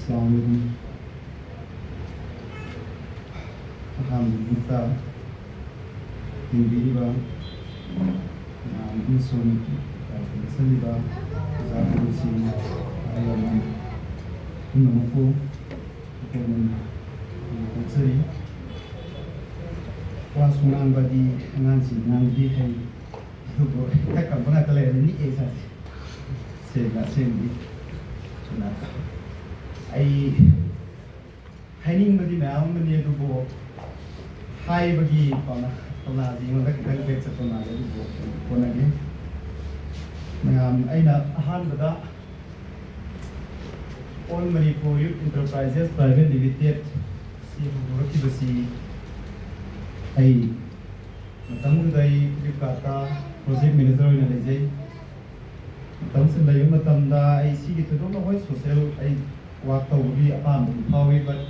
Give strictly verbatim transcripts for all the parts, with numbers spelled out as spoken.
ꯑꯁꯂꯥꯃꯨ ꯑꯂꯥꯏꯀꯨꯝ꯫ ꯑꯍꯥꯟꯕ ꯅꯨꯃꯤꯠꯇ ꯌꯦꯡꯕꯤꯔꯤꯕ ꯃꯌꯥꯝ ꯑꯃꯁꯨꯡ ꯂꯥꯏꯁꯪꯗ ꯆꯠꯂꯤꯕ ꯑꯣꯖꯥ ꯒꯨꯔꯨꯁꯤꯡ, ꯑꯍꯜ ꯂꯃꯟ ꯄꯨꯝꯅꯃꯛꯄꯨ ꯑꯩꯈꯣꯏꯅ ꯀꯠꯆꯔꯤ꯫ ꯋꯥꯁꯨ ꯉꯥꯡꯕꯗꯤ ꯑꯉꯥꯡꯁꯤꯡ ꯉꯥꯡꯕꯗꯤ ꯍꯩ, ꯑꯗꯨꯕꯨ ꯍꯦꯛꯇ ꯀꯝꯕ ꯉꯥꯛꯇ ꯂꯩꯔꯝꯃꯤ, ꯅꯤꯛꯑꯦ ꯏꯁꯥꯁꯦ꯫ ꯁꯦꯡꯅ ꯑꯁꯦꯡꯕꯗꯤ ꯑꯗꯨꯅ ꯑꯩ ꯍꯥꯏꯅꯤꯡꯕꯗꯤ ꯃꯌꯥꯝ ꯑꯃꯅꯤ, ꯑꯗꯨꯕꯨ ꯍꯥꯏꯕꯒꯤ ꯄꯥꯎꯅ-, ꯄꯥꯎꯅꯥꯁꯤ ꯑꯩꯉꯣꯟꯗ ꯈꯤꯇꯪ ꯕꯦꯛ ꯆꯠꯄ ꯃꯥꯜꯂꯦ, ꯑꯗꯨꯕꯨ ꯍꯣꯠꯅꯒꯦ꯫ ꯃꯌꯥꯝ, ꯑꯩꯅ ꯑꯍꯥꯟꯕꯗ All Manipur Youth Enterprises Private Limited ꯁꯤ ꯍꯧꯗꯣꯔꯛꯈꯤꯕꯁꯤ ꯑꯩ ꯃꯇꯝꯗꯨꯗ ꯑꯩ Flipkartꯇ project manager ꯑꯣꯏꯅ ꯂꯩꯖꯩ꯫ ꯃꯇꯝꯁꯤꯗ ꯂꯩꯕ ꯃꯇꯝꯗ ꯑꯩ ꯁꯤꯒꯤ ꯊꯣꯏꯗꯣꯛꯅ, ꯍꯣꯏ, social ꯑꯩ work ꯇꯧꯕꯒꯤ ꯑꯄꯥꯝꯕꯗꯤ ꯐꯥꯎꯏ, but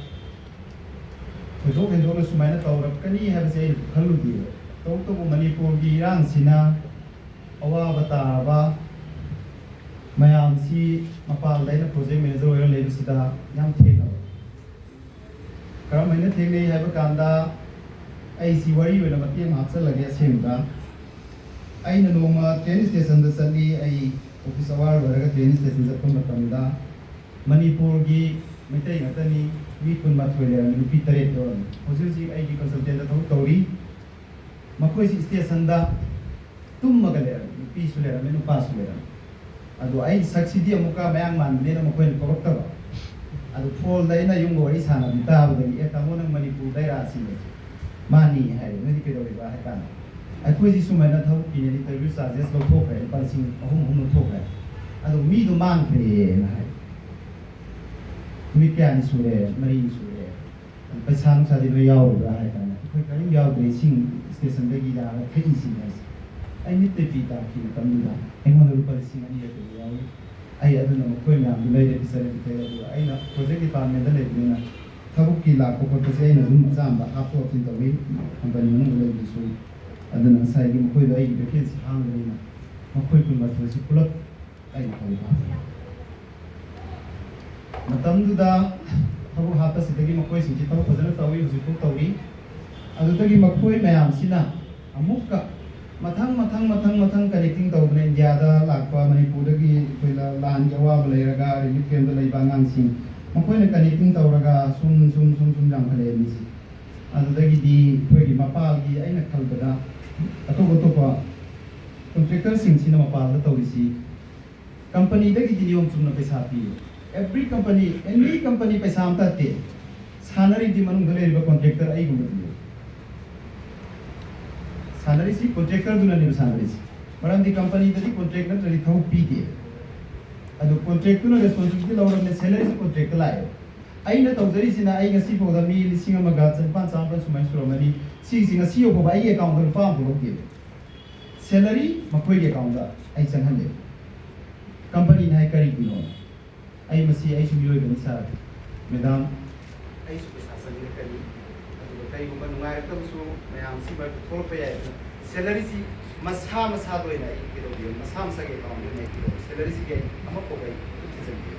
ꯊꯣꯏꯗꯣꯛ ꯍꯦꯟꯗꯣꯛꯅ ꯁꯨꯃꯥꯏꯅ ꯇꯧꯔꯛꯀꯅꯤ ꯍꯥꯏꯕꯁꯦ ꯑꯩꯅꯁꯨ ꯈꯜꯂꯨꯗꯦꯕ꯫ ꯇꯧꯕꯇꯕꯨ ꯃꯅꯤꯄꯨꯔꯒꯤ ꯏꯔꯥꯡꯁꯤꯅ ꯑꯋꯥꯕ ꯇꯥꯔꯕ ꯃꯌꯥꯝꯁꯤ ꯃꯄꯥꯟꯗ ꯑꯩꯅ project manager ꯑꯣꯏꯔ ꯂꯩꯕꯁꯤꯗ ꯌꯥꯝ ꯊꯦꯡꯅꯕ꯫ ꯀꯔꯝꯍꯥꯏꯅ ꯊꯦꯡꯅꯩ ꯍꯥꯏꯕ ꯀꯥꯟꯗ, ꯑꯩꯁꯤ ꯋꯥꯔꯤ ꯑꯣꯏꯅ ꯃꯇꯦꯛ ꯑꯃ ꯍꯥꯞꯆꯜꯂꯒꯦ꯫ ꯑꯁꯦꯡꯕꯗ ꯑꯩꯅ ꯅꯣꯡꯃ train stationꯗ ꯆꯠꯂꯤ꯫ ꯑꯩ office hour ꯂꯣꯏꯔꯒ train station ꯆꯠꯄ ꯃꯇꯝꯗ ꯃꯅꯤꯄꯨꯔꯒꯤ ꯃꯩꯇꯩ ꯉꯥꯛꯇꯅꯤ, ꯃꯤ ꯀꯨꯟꯃꯥꯊꯣꯏ ꯂꯩꯔꯝꯃꯤ, ꯅꯨꯄꯤ ꯇꯔꯦꯠ ꯌꯥꯎꯔꯝꯃꯤ꯫ ꯍꯧꯖꯤꯛ ꯍꯧꯖꯤꯛ ꯑꯩꯒꯤ consultantꯗ ꯊꯕꯛ ꯇꯧꯔꯤ꯫ ꯃꯈꯣꯏꯁꯤ stationꯗ ꯇꯨꯝꯃꯒ ꯂꯩꯔꯝꯃꯤ, ꯅꯨꯄꯤꯁꯨ ꯂꯩꯔꯝꯃꯤ, ꯅꯨꯄꯥꯁꯨ ꯂꯩꯔꯝꯃꯤ꯫ ꯑꯗꯣ ꯑꯩ ꯁꯛꯁꯤꯗꯤ ꯑꯃꯨꯛꯀ ꯃꯌꯥꯡ ꯃꯥꯟꯕꯅꯤꯅ ꯃꯈꯣꯏꯅ ꯀꯧꯔꯛꯇꯕ꯫ ꯑꯗꯣ phoneꯗ ꯑꯩꯅ ꯌꯨꯝꯒ ꯋꯥꯔꯤ ꯁꯥꯟꯅꯕꯗꯤ ꯇꯥꯕꯗꯒꯤ, "ꯑꯦ ꯇꯥꯃꯣ, ꯅꯪ ꯃꯅꯤꯄꯨꯔꯗꯩꯔꯥ?" ꯁꯤꯅꯦ꯫ "ꯃꯥꯅꯤ" ꯍꯥꯏꯔꯦ꯫ "ꯅꯣꯏꯗꯤ ꯀꯩꯗꯧꯔꯤꯕ?" ꯍꯥꯏ ꯀꯥꯟꯗ, "ꯑꯩꯈꯣꯏꯁꯤ ꯁꯨꯃꯥꯏꯅ ꯊꯕꯛꯀꯤꯅꯦ, interview charges ꯂꯧꯊꯣꯛꯈ꯭ꯔꯦ, ꯂꯨꯄꯥ ꯂꯤꯁꯤꯡ ꯑꯍꯨꯝ ꯑꯍꯨꯝ ꯂꯧꯊꯣꯛꯈ꯭ꯔꯦ, ꯑꯗꯣ ꯃꯤꯗꯣ ꯃꯥꯡꯈ꯭ꯔꯦꯅ" ꯍꯥꯏ꯫ "ꯅꯨꯃꯤꯠ ꯀꯌꯥꯅꯤ ꯁꯨꯔꯦ?" "ꯃꯔꯤꯅꯤ ꯁꯨꯔꯦ"꯫ "ꯄꯩꯁꯥ ꯅꯨꯡꯁꯥꯗꯤ ꯂꯣꯏ ꯌꯥꯎꯔꯤꯕ꯭ꯔꯥ?" ꯍꯥꯏ ꯀꯥꯟꯗ, "ꯑꯩꯈꯣꯏ ꯀꯔꯤꯝ ꯌꯥꯎꯗ꯭ꯔꯦ, ꯏꯁꯤꯡ stationꯗꯒꯤ ꯌꯥꯔꯒ ꯊꯛꯏꯁꯤꯅꯦ" ꯍꯥꯏꯁꯦ꯫ ꯑꯩ ꯃꯤꯠꯇ ꯄꯤ ꯇꯥꯈꯤ ꯃꯇꯝꯗꯨꯗ꯫ ꯑꯩꯉꯣꯟꯗ ꯂꯨꯄꯥ ꯂꯤꯁꯤꯡ ꯑꯅꯤꯒ ꯀꯩꯅꯣ ꯌꯥꯎꯔꯤ꯫ ꯑꯩ ꯑꯗꯨꯅ ꯃꯈꯣꯏ ꯃꯌꯥꯝꯗꯨ ꯂꯩꯔꯦ, ꯄꯤꯖꯔꯦ, ꯄꯤꯊꯛꯑꯦ꯫ ꯑꯗꯨꯒ ꯑꯩꯅ project departmentꯗ ꯂꯩꯕꯅꯤꯅ ꯊꯕꯛꯀꯤ ꯂꯥꯛꯄ ꯈꯣꯠꯄꯁꯦ ꯑꯩꯅ ꯑꯗꯨꯝ ꯑꯆꯥꯝꯕ ꯍꯥꯞꯇꯣꯛ ꯍꯥꯞꯆꯤꯟ ꯇꯧꯏ꯫ Company ꯃꯅꯨꯡꯗ ꯂꯩꯕꯗꯨꯁꯨ꯫ ꯑꯗꯨꯅ ꯉꯁꯥꯏꯒꯤ ꯃꯈꯣꯏꯗꯣ ꯑꯩꯒꯤ vacancy ꯍꯥꯡꯕꯅꯤꯅ ꯃꯈꯣꯏ ꯀꯨꯟꯃꯥꯊꯣꯏꯁꯤ ꯄꯨꯂꯞ ꯑꯩꯅ ꯇꯧꯕ꯫ ꯃꯇꯝꯗꯨꯗ ꯊꯕꯛ ꯍꯥꯞꯄꯁꯤꯗꯒꯤ ꯃꯈꯣꯏꯁꯤꯡꯁꯤ ꯊꯕꯛ ꯐꯖꯅ ꯇꯧꯏ, ꯍꯧꯖꯤꯛꯐꯥꯎ ꯇꯧꯔꯤ꯫ ꯑꯗꯨꯗꯒꯤ ꯃꯈꯣꯏ ꯃꯌꯥꯝꯁꯤꯅ ꯑꯃꯨꯛꯀ ꯃꯊꯪ ꯃꯊꯪ ꯃꯊꯪ ꯃꯊꯪ connecting ꯇꯧꯗꯅ ꯏꯟꯗꯤꯌꯥꯗ ꯂꯥꯛꯄ, ꯃꯅꯤꯄꯨꯔꯗꯒꯤ ꯑꯩꯈꯣꯏꯅ ꯂꯥꯟꯒꯤ ꯑꯋꯥꯕ ꯂꯩꯔꯒ relief camp ꯇ ꯂꯩꯕ ꯑꯉꯥꯡꯁꯤꯡ, ꯃꯈꯣꯏꯅ connecting ꯇꯧꯔꯒ ꯁꯨꯝ ꯁꯨꯝ ꯁꯨꯝ ꯁꯨꯝ ꯌꯥꯝꯈꯠꯂꯛꯑꯦ ꯃꯤꯁꯦ꯫ ꯑꯗꯨꯗꯒꯤꯗꯤ ꯑꯩꯈꯣꯏꯒꯤ ꯃꯄꯥꯜꯒꯤ, ꯑꯩꯅ ꯈꯟꯕꯗ ꯑꯇꯣꯞ ꯑꯇꯣꯞꯄ contractor ꯁꯤꯡꯁꯤꯅ ꯃꯄꯥꯜꯗ ꯇꯧꯔꯤꯁꯤ, company ꯗꯒꯤꯗꯤ ꯅꯤꯌꯣꯝ ꯆꯨꯝꯅ ꯄꯩꯁꯥ ꯄꯤꯌꯦ꯫ Every company, any company ꯄꯩꯁꯥ ꯑꯝꯇ ꯅꯠꯇꯦ ꯁꯥꯟꯅꯔꯤꯗꯤ, ꯃꯅꯨꯡꯗ ꯂꯩꯔꯤꯕ contractor ꯑꯩꯒꯨꯝꯕꯗꯨꯅꯦ꯫ ꯁꯥꯟꯅꯔꯤꯁꯤ contractor ꯗꯨꯅꯅꯦꯕ ꯁꯥꯟꯅꯔꯤꯁꯤ꯫ ꯃꯔꯝꯗꯤ company ꯗꯗꯤ contract ꯅꯠꯇ꯭ꯔꯗꯤ ꯊꯕꯛ ꯄꯤꯗꯦ꯫ ꯑꯗꯨ contract ꯇꯨꯅ responsibility ꯂꯧꯔꯕꯅꯤꯅ salary ꯁꯨ contract ꯇ ꯂꯥꯛꯑꯦ꯫ ꯑꯩꯅ ꯇꯧꯖꯔꯤꯁꯤꯅ, ꯑꯩ ꯉꯁꯤ ꯐꯥꯎꯗ ꯃꯤ ꯂꯤꯁꯤꯡ ꯑꯃꯒ ꯆꯅꯤꯄꯥꯟ ꯆꯥꯃꯥꯄꯟ ꯁꯨꯃꯥꯏꯅ ꯁꯨꯔꯝꯃꯅꯤ꯫ ꯁꯤꯒꯤꯁꯤ ꯉꯁꯤ ꯌꯧꯐꯥꯎꯕ ꯑꯩꯒꯤ account ꯇ ꯂꯨꯄꯥ ꯑꯃꯐꯥꯎ ꯂꯧꯗꯦꯕ꯫ Salary ꯃꯈꯣꯏꯒꯤ account ꯇ ꯑꯩ ꯆꯪꯍꯜꯂꯦ꯫ Company ꯅ ꯍꯥꯏ, "ꯀꯔꯤꯒꯤꯅꯣ?" ꯑꯩ ꯃꯁꯤ, ꯑꯩꯁꯨ ꯃꯤꯑꯣꯏꯕꯅꯤ ꯁꯥꯔ꯫ ꯃꯦꯗꯥꯝ, ꯑꯩꯁꯨ ꯄꯩꯁꯥ ꯆꯪꯅꯤꯡꯉꯛꯀꯅꯤ꯫ ꯑꯗꯨꯒ ꯀꯔꯤꯒꯨꯝꯕ ꯅꯨꯡꯉꯥꯏꯔꯛꯇꯕꯁꯨ ꯃꯌꯥꯝꯁꯤ ꯃꯔꯛꯇ ꯊꯣꯛꯂꯛꯄ ꯌꯥꯏ꯫ ꯑꯗꯨꯅ salary ꯁꯤ ꯃꯁꯥ ꯃꯁꯥꯗ ꯑꯣꯏꯅ ꯑꯩ ꯀꯩꯗꯧꯕꯤꯌꯨ, ꯃꯁꯥ ꯃꯁꯥꯒꯤ account ꯇ ꯑꯣꯏꯅ ꯑꯩ ꯀꯩꯗꯧꯕꯤꯌꯨ꯫ Salary ꯁꯤꯒꯤ ꯑꯩ ꯑꯃꯐꯥꯎꯕ ꯑꯩ ꯈꯨꯠ ꯊꯤꯖꯤꯟꯕꯤꯌꯨ꯫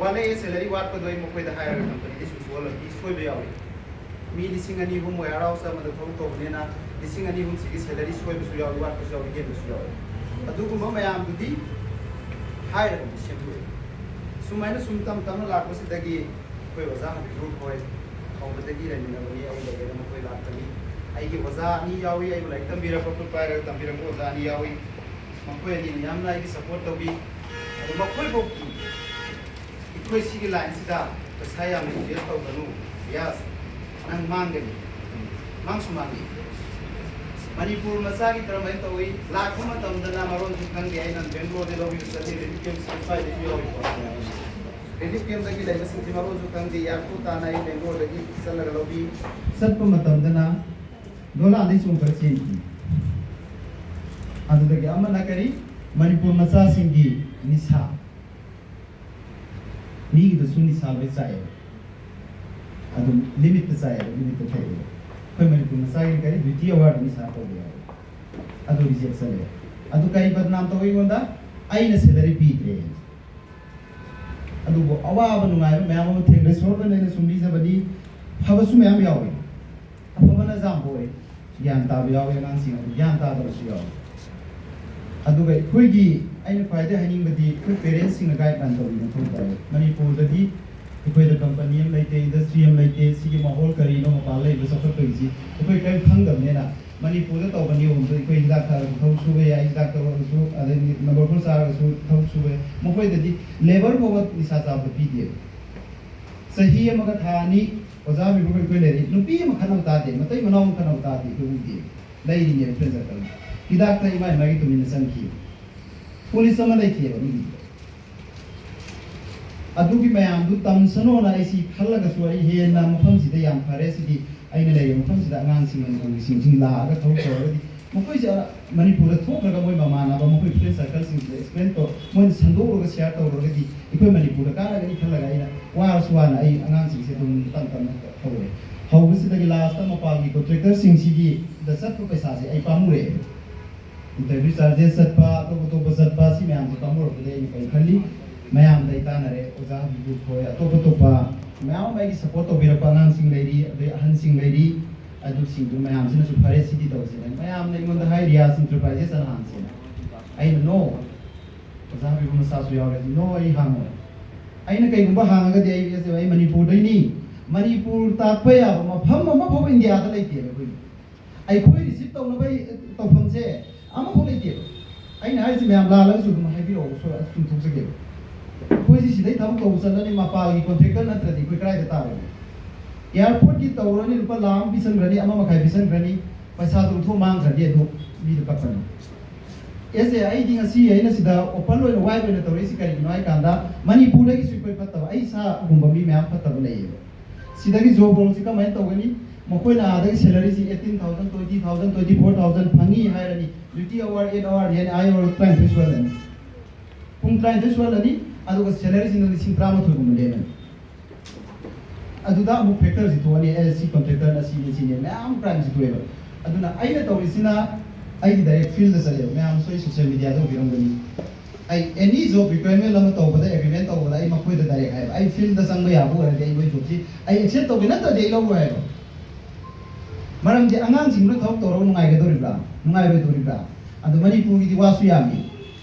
ꯋꯥꯠꯂꯛꯑꯦ salary ꯋꯥꯠꯄꯗꯣ ꯑꯩ ꯃꯈꯣꯏꯗ ꯍꯥꯏꯔꯒ company ꯗ ꯁꯤꯡꯊꯣꯛꯍꯜꯂꯝꯃꯤ, ꯁꯣꯏꯕ ꯌꯥꯎꯏ꯫ ꯃꯤ ꯂꯤꯁꯤꯡ ꯑꯅꯤ ꯑꯍꯨꯝ warehouse ꯑꯃꯗ ꯊꯕꯛ ꯇꯧꯕꯅꯤꯅ ꯂꯤꯁꯤꯡ ꯑꯅꯤ ꯑꯍꯨꯝꯁꯤꯒꯤ salary ꯁꯣꯏꯕꯁꯨ ꯌꯥꯎꯏ, ꯋꯥꯠꯄꯁꯨ ꯌꯥꯎꯏ, ꯍꯦꯟꯕꯁꯨ ꯌꯥꯎꯏ꯫ ꯑꯗꯨꯒꯨꯝꯕ ꯃꯌꯥꯝꯗꯨꯗꯤ ꯍꯥꯏꯔꯒ ꯑꯃꯨꯛ ꯁꯦꯝꯗꯣꯛꯑꯦ꯫ ꯁꯨꯃꯥꯏꯅ ꯁꯨꯝ ꯇꯞ ꯇꯞꯅ ꯂꯥꯛꯄꯁꯤꯗꯒꯤ ꯑꯩꯈꯣꯏ ꯑꯣꯖꯥ ꯍꯕꯤꯕꯨꯔ ꯈꯣꯏ ꯍꯧꯕꯗꯒꯤ ꯂꯩꯃꯤꯟꯅꯕꯅꯤ, ꯑꯩ ꯂꯩꯔꯦꯅ ꯃꯈꯣꯏ ꯂꯥꯛꯄꯅꯤ꯫ ꯑꯩꯒꯤ ꯑꯣꯖꯥ ꯑꯅꯤ ꯌꯥꯎꯏ, ꯑꯩꯕꯨ ꯂꯥꯏꯔꯤꯛ ꯇꯝꯕꯤꯔꯛꯄ, ꯈꯨꯠ ꯄꯥꯏꯔꯒ ꯇꯝꯕꯤꯔꯛꯄ ꯑꯣꯖꯥ ꯑꯅꯤ ꯌꯥꯎꯏ꯫ ꯃꯈꯣꯏ ꯑꯅꯤꯅ ꯌꯥꯝꯅ ꯑꯩꯒꯤ support ꯇꯧꯕꯤ꯫ ꯑꯗꯨ ꯃꯈꯣꯏꯐꯥꯎ ꯀꯤ, "ꯑꯩꯈꯣꯏ ꯁꯤꯒꯤ line ꯁꯤꯗ ꯄꯩꯁꯥ ꯌꯥꯝꯅ invest ꯇꯧꯒꯅꯨ, ꯌꯥꯁ, ꯅꯪ ꯃꯥꯡꯒꯅꯤ, ꯃꯥꯡꯁꯨ ꯃꯥꯡꯉꯤ"꯫ ꯃꯅꯤꯄꯨꯔ ꯃꯆꯥꯒꯤ ꯀꯔꯝꯍꯥꯏꯅ ꯇꯧꯏ? ꯂꯥꯛꯄ ꯃꯇꯝꯗꯅ ꯃꯔꯣꯟꯁꯨ ꯈꯪꯗꯦ꯫ ꯑꯩꯅ ꯕꯦꯡꯒ꯭ꯂꯣꯔꯗ ꯂꯧꯕꯤꯕ ꯆꯠꯂꯤ, relief camp ꯁꯤ ꯁ꯭ꯋꯥꯏꯗꯁꯨ ꯌꯥꯎꯔꯤꯀꯣ꯫ Relief camp ꯇꯒꯤ ꯂꯩꯕꯁꯤꯡꯁꯤ ꯃꯔꯣꯟꯁꯨ ꯈꯪꯗꯦ, airport ꯇꯥꯟꯅ ꯑꯩ ꯕꯦꯡꯒ꯭ꯂꯣꯔꯗꯒꯤ ꯆꯠꯂꯒ ꯂꯧꯕꯤ꯫ ꯆꯠꯄ ꯃꯇꯝꯗꯅ ꯗꯣꯂꯥꯗꯩ ꯆꯣꯡꯊꯔ ꯆꯦꯟꯈꯤ꯫ ꯑꯗꯨꯗꯒꯤ ꯑꯃꯅ ꯀꯔꯤ? ꯃꯅꯤꯄꯨꯔ ꯃꯆꯥꯁꯤꯡꯒꯤ ꯅꯤꯁꯥ꯫ ꯃꯤꯒꯤꯗꯁꯨ ꯅꯤꯁꯥ ꯂꯣꯏ ꯆꯥꯏꯑꯦꯕ꯫ ꯑꯗꯨꯝ limit ꯇ ꯆꯥꯏꯑꯦꯕ, limit ꯇ ꯊꯛꯑꯦꯕ꯫ ꯑꯩꯈꯣꯏ ꯃꯅꯤꯄꯨꯔ ꯃꯆꯥꯒꯤ ꯀꯔꯤ duty hour ꯗ ꯅꯤꯁꯥ ꯇꯧꯕ ꯌꯥꯎꯋꯦ꯫ ꯑꯗꯨ reject ꯆꯠꯂꯦ꯫ ꯑꯗꯨ ꯀꯔꯤ ꯕꯗꯅꯥꯝ ꯇꯧꯋꯦ ꯑꯩꯉꯣꯟꯗ? ꯑꯩꯅ salary ꯄꯤꯗ꯭ꯔꯦ꯫ ꯑꯗꯨꯕꯨ ꯑꯋꯥꯕ ꯅꯨꯡꯉꯥꯏꯕ ꯃꯌꯥꯝ ꯑꯃ ꯊꯦꯡꯅꯩ꯫ ꯁꯣꯔꯠ ꯑꯣꯏꯅ ꯑꯩꯅ ꯁꯨꯝ ꯂꯤꯖꯕꯅꯤ꯫ ꯐꯕꯁꯨ ꯃꯌꯥꯝ ꯌꯥꯎꯏ꯫ ꯑꯐꯕꯅ ꯑꯌꯥꯝꯕ ꯑꯣꯏ꯫ ꯒ꯭ꯌꯥꯟ ꯇꯥꯕ ꯌꯥꯎꯏ, ꯑꯉꯥꯡꯁꯤꯡ ꯑꯗꯨ ꯒ꯭ꯌꯥꯟ ꯇꯥꯗꯕꯁꯨ ꯌꯥꯎꯏ꯫ ꯑꯗꯨꯒ ꯑꯩꯈꯣꯏꯒꯤ, ꯑꯩꯅ ꯈ꯭ꯋꯥꯏꯗꯒꯤ ꯍꯥꯏꯅꯤꯡꯕꯗꯤ, ꯑꯩꯈꯣꯏ ꯄꯦꯔꯦꯟꯁꯁꯤꯡꯅ ꯒꯥꯏꯗꯂꯥꯏꯟ ꯇꯧꯕꯤꯕ ꯃꯊꯧ ꯇꯥꯏ꯫ ꯃꯅꯤꯄꯨꯔꯗꯗꯤ ꯑꯩꯈꯣꯏꯗ ꯀꯝꯄꯅꯤ ꯑꯃ ꯂꯩꯇꯦ, ꯏꯟꯗꯁꯇ꯭ꯔꯤ ꯑꯃ ꯂꯩꯇꯦ꯫ ꯁꯤꯒꯤ ꯃꯍꯣꯜ ꯀꯔꯤꯅꯣ ꯃꯄꯥꯟ ꯂꯩꯕ ꯆꯥꯎꯈꯠꯄꯒꯤꯁꯤ ꯑꯩꯈꯣꯏ ꯀꯔꯤꯝ ꯈꯪꯗꯕꯅꯤꯅ, ꯃꯅꯤꯄꯨꯔꯗ ꯇꯧꯕ ꯅꯤꯌꯣꯝꯗꯣ ꯑꯩꯈꯣꯏ ꯍꯤꯗꯥꯛ ꯊꯛꯑꯒꯁꯨ ꯊꯕꯛ ꯁꯨꯕ ꯌꯥꯏ, ꯍꯤꯗꯥꯛ ꯊꯛꯑꯒꯁꯨ, ꯑꯗꯩ ꯅꯝꯕꯔ ꯐꯣꯔ ꯆꯥꯔꯒꯁꯨ ꯊꯕꯛ ꯁꯨꯕ ꯌꯥꯏ꯫ ꯃꯈꯣꯏꯗꯗꯤ ꯂꯦꯕꯔ ꯐꯥꯎꯕ ꯅꯤꯁꯥ ꯆꯥꯕꯗ ꯄꯤꯗꯦꯕ꯫ ꯆꯍꯤ ꯑꯃꯒ ꯊꯥ ꯑꯅꯤ ꯑꯣꯖꯥ ꯕꯤꯕꯨ ꯑꯩꯈꯣꯏ ꯂꯩꯔꯤ꯫ ꯅꯨꯄꯤ ꯑꯃ ꯈꯠꯅꯕ ꯇꯥꯗꯦ, ꯃꯇꯩ ꯃꯅꯥꯎ ꯑꯃ ꯈꯠꯅꯕ ꯇꯥꯗꯦ, ꯑꯩꯈꯣꯏ ꯎꯗꯦ꯫ ꯂꯩꯔꯤꯅꯦꯕ ꯐ꯭ꯔꯦꯟ ꯁꯔꯀꯜ꯫ ꯍꯤꯗꯥꯛꯇ ꯏꯃꯥ ꯏꯃꯥꯒꯤ ꯇꯨꯃꯤꯟꯅ ꯆꯪꯈꯤ꯫ ꯄꯨꯂꯤꯁ ꯑꯃ ꯂꯩꯇꯦꯕ ꯃꯤꯒꯤꯗꯤ꯫ ꯑꯗꯨꯒꯤ ꯃꯌꯥꯝꯗꯨ ꯇꯝꯁꯅꯣꯅ ꯑꯩꯁꯤ ꯈꯜꯂꯒꯁꯨ, ꯑꯩ ꯍꯦꯟꯅ ꯃꯐꯝꯁꯤꯗ ꯌꯥꯝ ꯐꯔꯦ, ꯁꯤꯗꯤ ꯑꯩꯅ ꯂꯩꯔꯤꯕ ꯃꯐꯝꯁꯤꯗ ꯑꯉꯥꯡꯁꯤꯡ, ꯃꯅꯤꯄꯨꯔꯒꯤꯁꯤꯡꯁꯤ ꯂꯥꯛꯑꯒ ꯊꯕꯛ ꯇꯧꯔꯒꯗꯤ, ꯃꯈꯣꯏꯁꯦ ꯃꯅꯤꯄꯨꯔꯗ ꯊꯣꯛꯈ꯭ꯔꯒ ꯃꯣꯏ ꯃꯃꯥꯟꯅꯕ, ꯃꯈꯣꯏ ꯐ꯭ꯔꯦꯟ ꯁꯔꯀꯜꯁꯤꯡꯁꯤꯗ ꯑꯦꯛꯁꯄ꯭ꯂꯦꯟ ꯇꯧ, ꯃꯣꯏꯅ ꯁꯟꯗꯣꯛꯂꯒ ꯁꯤꯌꯥꯔ ꯇꯧꯔꯒꯗꯤ, ꯑꯩꯈꯣꯏ ꯃꯅꯤꯄꯨꯔꯗ ꯀꯥꯟꯅꯒꯅꯤ ꯈꯜꯂꯒ ꯑꯩꯅ ꯋꯥꯔꯁꯨ ꯋꯥꯅ ꯑꯩ ꯑꯉꯥꯡꯁꯤꯡꯁꯦ ꯑꯗꯨꯝ ꯇꯞ ꯇꯞꯅ ꯍꯧꯔꯦ꯫ ꯍꯧꯕꯁꯤꯗꯒꯤ ꯂꯥꯁꯇ ꯃꯄꯥꯟꯒꯤ ꯀꯣꯟꯇ꯭ꯔꯦꯛꯇꯔꯁꯤꯡꯁꯤꯒꯤꯗ ꯆꯠꯄ ꯄꯩꯁꯥꯁꯦ ꯑꯩ ꯄꯥꯝꯃꯨꯔꯛꯑꯦ꯫ ꯏꯟꯇꯔꯚ꯭ꯌꯨ ꯆꯥꯔꯖꯦꯁ ꯆꯠꯄ, ꯑꯇꯣꯞ ꯑꯇꯣꯞꯄ ꯆꯠꯄ, ꯁꯤ ꯃꯌꯥꯝꯁꯦ ꯄꯥꯝꯃꯨꯔꯛꯄꯗꯒꯤ ꯑꯩꯅ ꯀꯔꯤ ꯈꯜꯂꯤ? ꯃꯌꯥꯝꯗ ꯑꯩ ꯇꯥꯟꯅꯔꯦ, ꯑꯣꯖꯥ ꯕꯤꯕꯨ ꯈꯣꯏ, ꯑꯇꯣꯞ ꯑꯇꯣꯞꯄ ꯃꯌꯥꯝ ꯑꯃ ꯑꯩꯒꯤ ꯁꯄꯣꯔꯠ ꯇꯧꯕꯤꯔꯛꯄ ꯑꯉꯥꯡꯁꯤꯡ ꯂꯩꯔꯤ, ꯑꯗꯩ ꯑꯍꯟꯁꯤꯡ ꯂꯩꯔꯤ, ꯑꯗꯨꯁꯤꯡꯗꯨ ꯃꯌꯥꯝꯁꯤꯅꯁꯨ "ꯐꯔꯦ, ꯁꯤꯗꯤ ꯇꯧꯁꯦꯅ", ꯃꯌꯥꯝꯅ ꯑꯩꯉꯣꯟꯗ ꯍꯥꯏ, "ꯔꯤꯌꯥꯁ ꯏꯟꯇꯔꯄ꯭ꯔꯥꯏꯖꯦꯁ ꯑꯅ ꯍꯥꯡꯁꯦꯅ"꯫ ꯑꯩꯅ "ꯅꯣ, ꯑꯣꯖꯥ ꯕꯤꯕꯨ ꯃꯆꯥꯁꯨ ꯌꯥꯎꯔꯦ", "ꯅꯣ, ꯑꯩ ꯍꯥꯡꯉꯣꯏ"꯫ ꯑꯩꯅ ꯀꯩꯒꯨꯝꯕ ꯍꯥꯡꯉꯒꯗꯤ ꯑꯩ, ꯑꯩ ꯃꯅꯤꯄꯨꯔꯗꯩꯅꯤ, ꯃꯅꯤꯄꯨꯔ ꯇꯥꯛꯄ ꯌꯥꯕ ꯃꯐꯝ ꯑꯃ ꯐꯥꯎꯕ ꯏꯟꯗꯤꯌꯥꯗ ꯂꯩꯇꯦꯕ ꯑꯩꯈꯣꯏꯒꯤ꯫ ꯑꯩꯈꯣꯏ ꯔꯤꯁꯤꯞ ꯇꯧꯅꯕ ꯇꯧꯐꯝꯁꯦ ꯑꯃꯐꯥꯎ ꯂꯩꯇꯦꯕ꯫ ꯑꯩꯅ ꯍꯥꯏꯔꯤꯁꯦ ꯃꯌꯥꯝ ꯂꯥꯜꯂꯒꯁꯨ ꯑꯗꯨꯝ ꯍꯥꯏꯕꯤꯔꯛꯑꯣ, ꯁꯣꯏ-, ꯆꯨꯝꯊꯣꯛꯆꯒꯦꯕ꯫ ꯑꯩꯈꯣꯏꯁꯤ ꯁꯤꯗꯩ ꯊꯕꯛ ꯇꯧꯕ ꯆꯠꯂꯅꯤ, ꯃꯄꯥꯜꯒꯤ ꯀꯣꯟꯇ꯭ꯔꯦꯛꯇꯔ ꯅꯠꯇ꯭ꯔꯗꯤ ꯑꯩꯈꯣꯏ ꯀꯗꯥꯏꯗ ꯇꯥꯔꯨꯅꯤ? ꯑꯦꯌꯥꯔꯄꯣꯔꯠꯀꯤ ꯇꯧꯔꯅꯤ, ꯂꯨꯄꯥ ꯂꯥꯈ ꯑꯃ ꯄꯤꯁꯟꯈ꯭ꯔꯅꯤ, ꯑꯃ ꯃꯈꯥꯏ ꯄꯤꯁꯟꯈ꯭ꯔꯅꯤ, ꯄꯩꯁꯥꯗꯨ ꯑꯣꯟꯊꯣꯛ ꯃꯥꯡꯈ꯭ꯔꯗꯤ ꯑꯗꯨ ꯃꯤꯗꯨ ꯀꯞꯄꯅꯤ꯫ ꯑꯦꯁ ꯑꯦ, ꯑꯩꯗꯤ ꯉꯁꯤ ꯑꯩꯅ ꯁꯤꯗ ꯑꯣꯄꯟ ꯑꯣꯏꯅ ꯋꯥꯏꯠ ꯑꯣꯏꯅ ꯇꯧꯔꯛꯏꯁꯤ ꯀꯔꯤꯒꯤꯅꯣ ꯍꯥꯏ ꯀꯥꯟꯗ, ꯃꯅꯤꯄꯨꯔꯗꯒꯤꯁꯨ ꯑꯩꯈꯣꯏ ꯐꯠꯇꯕ, ꯑꯩ ꯏꯁꯥꯒꯨꯝꯕ ꯃꯤ ꯃꯌꯥꯝ ꯐꯠꯇꯕ ꯂꯩꯌꯦꯕ꯫ ꯁꯤꯗꯒꯤ ꯖꯣꯕ ꯔꯣꯜꯁꯤ ꯀꯃꯥꯏꯅ ꯇꯧꯒꯅꯤ? ꯃꯈꯣꯏꯅ ꯑꯥꯗꯒꯤ ꯁꯦꯂꯔꯤꯁꯤ eighteen thousand, twenty thousand, twenty four thousand ꯐꯪꯉꯤ ꯍꯥꯏꯔꯅꯤ, duty hour eight hour ꯅꯤ ꯍꯥꯏꯅ, ꯑꯥ ꯌꯧꯔꯒ ꯇꯔꯥꯅꯤꯊꯣꯏ ꯁꯨꯍꯜꯂꯅꯤ꯫ ꯄꯨꯡ ꯇꯔꯥꯅꯤꯊꯣꯏ ꯁꯨꯍꯜꯂꯅꯤ, ꯑꯗꯨꯒ ꯁꯦꯂꯔꯤꯁꯤꯅ ꯂꯤꯁꯤꯡ ꯇꯔꯥꯃꯥꯊꯣꯏꯒꯨꯝꯕ ꯂꯦꯝꯃꯅꯤ꯫ ꯑꯗꯨꯗ ꯑꯃꯨꯛ ꯐꯦꯛꯇꯔꯁꯤ ꯊꯣꯛꯑꯅꯤ, "ꯑꯦ, ꯁꯤ ꯀꯣꯟꯇ꯭ꯔꯦꯛꯇꯔꯅ ꯁꯤꯅꯤ, ꯁꯤꯅꯤ", ꯃꯌꯥꯝ ꯀ꯭ꯔꯥꯏꯝꯁꯤ ꯊꯣꯛꯑꯦꯕ꯫ ꯑꯗꯨꯅ ꯑꯩꯅ ꯇꯧꯔꯤꯁꯤꯅ, ꯑꯩꯗꯤ ꯗꯥꯏꯔꯦꯛ ꯐꯤꯜꯗ ꯆꯠꯂꯦꯕ, ꯃꯌꯥꯝꯁꯨ ꯑꯩ ꯁꯣꯁꯤꯌꯦꯜ ꯃꯤꯗꯤꯌꯥꯗ ꯎꯕꯤꯔꯝꯒꯅꯤ꯫ ꯑꯩ ꯑꯦꯅꯤ ꯖꯣꯕ ꯔꯤꯀ꯭ꯋꯥꯏꯔꯃꯦꯟ ꯑꯃ ꯇꯧꯕꯗ, ꯑꯦꯒ꯭ꯔꯤꯃꯦꯟ ꯇꯧꯕꯗ ꯑꯩ ꯃꯈꯣꯏꯗ ꯗꯥꯏꯔꯦꯛ ꯍꯥꯏꯕ, ꯑꯩ ꯐꯤꯜꯗ ꯆꯪꯕ ꯌꯥꯕ ꯑꯣꯏꯔꯗꯤ ꯑꯩ ꯃꯣꯏ ꯖꯣꯕꯁꯤ ꯑꯩ ꯑꯦꯛꯁꯦꯞ ꯇꯧꯒꯦ, ꯅꯠꯇ꯭ꯔꯗꯤ ꯑꯩ ꯂꯧꯔꯣꯏ ꯍꯥꯏꯕ꯫ ꯃꯔꯝꯗꯤ ꯑꯉꯥꯡꯁꯤꯡꯗꯨꯅ ꯊꯕꯛ ꯇꯧꯔꯒ ꯅꯨꯡꯉꯥꯏꯒꯗꯧꯔꯤꯕ꯭ꯔꯥ, ꯅꯨꯡꯉꯥꯏꯔꯣꯏꯗꯧꯔꯤꯕ꯭ꯔꯥ? ꯑꯗꯣ ꯃꯅꯤꯄꯨꯔꯒꯤꯗꯤ ꯋꯥꯁꯨ ꯌꯥꯝꯃꯤ꯫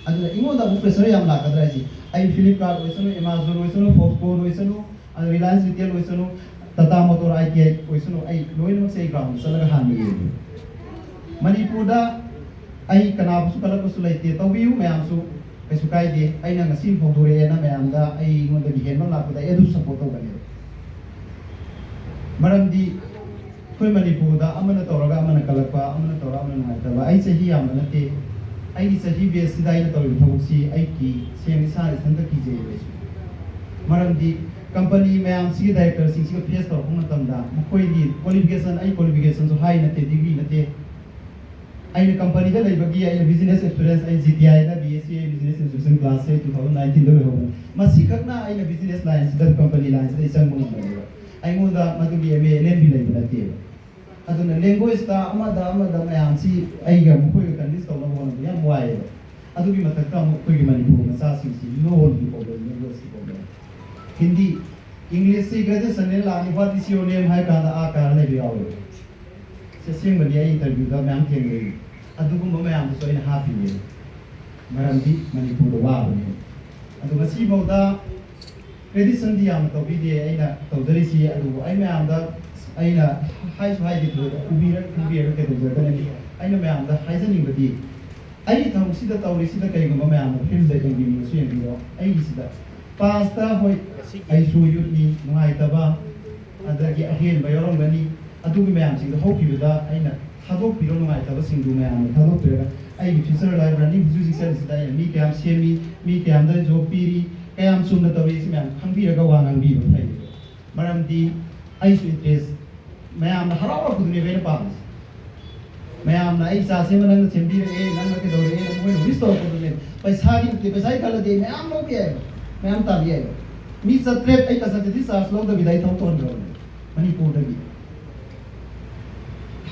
ꯑꯗꯨꯅ ꯑꯩꯉꯣꯟꯗ ꯑꯃꯨꯛ ꯄ꯭ꯔꯦꯁꯔ ꯌꯥꯝ ꯂꯥꯛꯀꯗ꯭ꯔꯥ ꯍꯥꯏꯁꯤ, ꯑꯩ ꯐ꯭ꯂꯤꯞꯀꯥꯔꯠ ꯑꯣꯏꯁꯅꯨ, ꯑꯦꯃꯥꯖꯣꯟ ꯑꯣꯏꯁꯅꯨ, ꯐꯣꯛꯁꯀꯣꯟ ꯑꯣꯏꯁꯅꯨ, ꯑꯗ ꯔꯤꯂꯥꯌꯟꯁ ꯔꯤꯇꯦꯜ ꯑꯣꯏꯁꯅꯨ, ꯇꯥꯇꯥ ꯃꯣꯇꯣꯔ, ꯑꯥꯏ ꯇꯤ ꯑꯥꯏ ꯑꯣꯏꯁꯅꯨ, ꯑꯩ ꯂꯣꯏꯅꯃꯛꯁꯦ ꯑꯩ ꯒ꯭ꯔꯥꯎꯟꯗ ꯆꯠꯂꯒ ꯍꯥꯟꯅ ꯌꯦꯡꯉꯤ꯫ ꯃꯅꯤꯄꯨꯔꯗ ꯑꯩ ꯀꯅꯥꯕꯨꯁꯨ ꯀꯜꯂꯛꯄꯁꯨ ꯂꯩꯇꯦ, ꯇꯧꯕꯤꯌꯨ ꯃꯌꯥꯝꯁꯨ, ꯀꯩꯁꯨ ꯀꯥꯏꯗꯦ꯫ ꯑꯩꯅ ꯉꯁꯤ ꯍꯧꯗꯣꯔꯛꯑꯦꯅ ꯃꯌꯥꯝꯗ ꯑꯩꯉꯣꯟꯗꯒꯤ ꯍꯦꯟꯕ ꯂꯥꯛꯄꯗ ꯑꯩ ꯑꯗꯨꯁꯨ ꯁꯞꯄꯣꯔꯠ ꯇꯧꯒꯅꯦꯕ꯫ ꯃꯔꯝꯗꯤ ꯑꯩꯈꯣꯏ ꯃꯅꯤꯄꯨꯔꯗ ꯑꯃꯅ ꯇꯧꯔꯒ ꯑꯃꯅ ꯀꯜꯂꯛꯄ, ꯑꯃꯅ ꯇꯧꯔꯒ ꯑꯃꯅ ꯅꯨꯡꯉꯥꯏꯇꯕ꯫ ꯑꯩ ꯆꯍꯤ ꯌꯥꯝꯕ ꯅꯠꯇꯦ, ꯑꯩꯒꯤ ꯆꯍꯤ ꯕꯦꯁꯁꯤꯗ ꯑꯩꯅ ꯇꯧꯔꯤꯕ ꯊꯕꯛꯁꯤ ꯑꯩ ꯀꯤ, ꯁꯦꯡꯅ ꯏꯁꯥꯅ ꯏꯊꯟꯇ ꯀꯤꯖꯩꯌꯦꯕ ꯑꯩꯁꯨ꯫ ꯃꯔꯝꯗꯤ ꯀꯝꯄꯅꯤ ꯃꯌꯥꯝꯁꯤꯒꯤ ꯗꯥꯏꯔꯦꯛꯇꯔꯁꯤꯡꯁꯤꯒ ꯐꯦꯁ ꯇꯧꯔꯛꯄ ꯃꯇꯝꯗ ꯃꯈꯣꯏꯒꯤ ꯀ꯭ꯋꯥꯂꯤꯐꯤꯀꯦꯁꯟ, ꯑꯩ ꯀ꯭ꯋꯥꯂꯤꯐꯤꯀꯦꯁꯟꯁꯨ ꯍꯥꯏ ꯅꯠꯇꯦ, ꯗꯤꯒ꯭ꯔꯤ ꯅꯠꯇꯦ, ꯑꯩꯅ ꯀꯝꯄꯅꯤꯗ ꯂꯩꯕꯒꯤ ꯑꯩꯅ ꯕꯤꯖꯤꯅꯦꯁ ꯑꯦꯛꯁꯄꯤꯔꯤꯌꯦꯟꯁ, ꯑꯩ ꯖꯤ ꯇꯤ ꯑꯥꯏꯗ ꯕꯤ ꯑꯦꯁ ꯁꯤ ꯑꯩ ꯕꯤꯖꯤꯅꯦꯁ ꯏꯟꯁꯇ꯭ꯔꯛꯁꯟ ꯀ꯭ꯂꯥꯁꯁꯦ ꯇꯨ ꯊꯥꯎꯖꯟ ꯅꯥꯏꯟꯇꯤꯟꯗ ꯂꯣꯏꯍꯧꯕꯅꯤ꯫ ꯃꯁꯤꯈꯛꯅ ꯑꯩꯅ ꯕꯤꯖꯤꯅꯦꯁ ꯂꯥꯏꯟꯁꯤꯗ, ꯀꯝꯄꯅꯤ ꯂꯥꯏꯟꯁꯤꯗ ꯑꯩ ꯆꯪꯕ ꯉꯝꯕꯅꯦꯕ꯫ ꯑꯩꯉꯣꯟꯗ ꯃꯗꯨꯒꯤ M A L M B ꯂꯩꯕ ꯅꯠꯇꯦꯕ꯫ ꯑꯗꯨꯅ ꯂꯦꯡꯒ꯭ꯋꯦꯖꯇ ꯑꯃꯗ ꯑꯃꯗ ꯃꯌꯥꯝꯁꯤ ꯑꯩꯒ ꯃꯈꯣꯏꯒ ꯀꯟꯚꯤꯟꯁ ꯇꯧꯅꯕ ꯍꯣꯠꯅꯕ ꯌꯥꯝ ꯋꯥꯏꯑꯦꯕ꯫ ꯑꯗꯨꯒꯤ ꯃꯊꯛꯇ ꯑꯃꯨꯛ ꯑꯩꯈꯣꯏꯒꯤ ꯃꯅꯤꯄꯨꯔ ꯃꯆꯥꯁꯤꯡꯁꯤ ꯂꯣꯟꯒꯤ ꯄ꯭ꯔꯣꯕ꯭ꯂꯦꯝ, ꯂꯦꯡꯒ꯭ꯋꯦꯖꯀꯤ ꯄ꯭ꯔꯣꯕ꯭ꯂꯦꯝ꯫ ꯍꯤꯟꯗꯤ, ꯏꯪꯂꯤꯁꯁꯤ ꯒ꯭ꯔꯦꯖꯨꯑꯦꯁꯟꯗ ꯂꯥꯛꯑꯅꯤ, "What is your name?" ꯍꯥꯏ ꯀꯥꯟꯗ ꯑꯥ ꯀꯥꯔ ꯂꯩꯕ ꯌꯥꯎꯋꯦꯕ꯫ ꯁꯤ ꯑꯁꯦꯡꯕꯅꯤ, ꯑꯩ ꯏꯟꯇꯔꯚ꯭ꯌꯨꯗ ꯃꯌꯥꯝ ꯊꯦꯡꯅꯩ꯫ ꯑꯗꯨꯒꯨꯝꯕ ꯃꯌꯥꯝꯗꯨꯁꯨ ꯑꯩꯅ ꯍꯥꯞꯄꯤꯅꯦ꯫ ꯃꯔꯝꯗꯤ ꯃꯅꯤꯄꯨꯔꯗ ꯋꯥꯕꯅꯦ꯫ ꯑꯗꯣ ꯉꯁꯤꯐꯥꯎꯗ ꯀ꯭ꯔꯤꯇꯤꯁꯤꯖꯝꯗꯤ ꯌꯥꯝꯅ ꯇꯧꯕꯤꯗꯦ ꯑꯩꯅ ꯇꯧꯖꯔꯤꯁꯤ, ꯑꯗꯨꯕꯨ ꯑꯩ ꯃꯌꯥꯝꯗ ꯑꯩꯅ ꯍꯥꯏꯁꯨ ꯍꯥꯏꯗꯦ, ꯊꯣꯏꯗꯣꯛ ꯎꯕꯤꯔ ꯈꯪꯕꯤꯔꯒ ꯀꯩꯗꯧꯖꯒꯅꯤ꯫ ꯑꯩꯅ ꯃꯌꯥꯝꯗ ꯍꯥꯏꯖꯅꯤꯡꯕꯗꯤ, ꯑꯩꯒꯤ ꯊꯕꯛꯁꯤꯗ ꯇꯧꯔꯤꯁꯤꯗ ꯀꯩꯒꯨꯝꯕ ꯃꯌꯥꯝꯅ ꯐꯤꯜꯗ ꯌꯦꯡꯕꯤꯅꯤꯡꯕꯁꯨ ꯌꯦꯡꯕꯤꯔꯣ꯫ ꯑꯩꯒꯤꯁꯤꯗ ꯄꯥꯁꯇ, ꯍꯣꯏ, ꯑꯩꯁꯨ ꯌꯨꯠꯅꯤ, ꯅꯨꯡꯉꯥꯏꯇꯕ, ꯑꯗꯒꯤ ꯑꯍꯦꯟꯕ ꯌꯥꯎꯔꯝꯒꯅꯤ꯫ ꯑꯗꯨꯒꯤ ꯃꯌꯥꯝꯁꯤꯡꯗꯣ ꯍꯧꯈꯤꯕꯗ ꯑꯩꯅ ꯊꯥꯗꯣꯛꯄꯤꯔꯣ, ꯅꯨꯡꯉꯥꯏꯇꯕꯁꯤꯡꯗꯨ ꯃꯌꯥꯝꯅ ꯊꯥꯗꯣꯛꯄꯤꯔꯒ ꯑꯩꯒꯤ ꯐ꯭ꯌꯨꯆꯔ ꯂꯥꯏꯐ, ꯔꯟꯅꯤꯡ ꯍꯧꯖꯤꯛ ꯍꯧꯖꯤꯛ ꯆꯠꯂꯤꯁꯤꯗ ꯑꯩꯅ ꯃꯤ ꯀꯌꯥꯝ ꯁꯦꯝꯃꯤ, ꯃꯤ ꯀꯌꯥꯝꯗ ꯖꯣꯕ ꯄꯤꯔꯤ, ꯀꯌꯥꯝ ꯆꯨꯝꯅ ꯇꯧꯔꯤ, ꯁꯤ ꯃꯌꯥꯝ ꯈꯪꯕꯤꯔꯒ ꯋꯥ ꯉꯥꯡꯕꯤꯕ ꯐꯩ꯫ ꯃꯔꯝꯗꯤ ꯑꯩꯁꯨ ꯏꯟꯇꯔꯦꯁ, ꯃꯌꯥꯝꯅ ꯍꯔꯥꯎꯔꯛꯄꯗꯨꯅꯦꯕ ꯑꯩꯅ ꯄꯥꯝꯃꯤꯁꯦ꯫ ꯃꯌꯥꯝꯅ ꯑꯩ ꯏꯆꯥ ꯁꯦꯝꯕ ꯅꯪꯅ ꯁꯦꯝꯕꯤꯔꯛꯑꯦ, ꯅꯪꯅ ꯀꯩꯗꯧꯔꯛꯑꯦ, ꯃꯣꯏꯅ ꯋꯤꯁ ꯇꯧꯔꯛꯄꯗꯨꯅꯦ꯫ ꯄꯩꯁꯥꯒꯤ ꯅꯠꯇꯦ, ꯄꯩꯁꯥꯒꯤ ꯈꯜꯂꯗꯤ ꯃꯌꯥꯝ ꯂꯧꯕ ꯌꯥꯏꯕ, ꯃꯌꯥꯝ ꯇꯥꯟꯕ ꯌꯥꯏꯕ꯫ ꯃꯤ ꯆꯥꯇ꯭ꯔꯦꯠ ꯑꯩ ꯀꯟꯁꯜꯇꯦꯟꯁꯤ ꯆꯥꯔꯖ ꯂꯧꯗꯕꯤꯗ ꯑꯩ ꯊꯕꯛ ꯇꯧꯍꯟꯈ꯭ꯔꯕꯅꯦ ꯃꯅꯤꯄꯨꯔꯗꯒꯤ꯫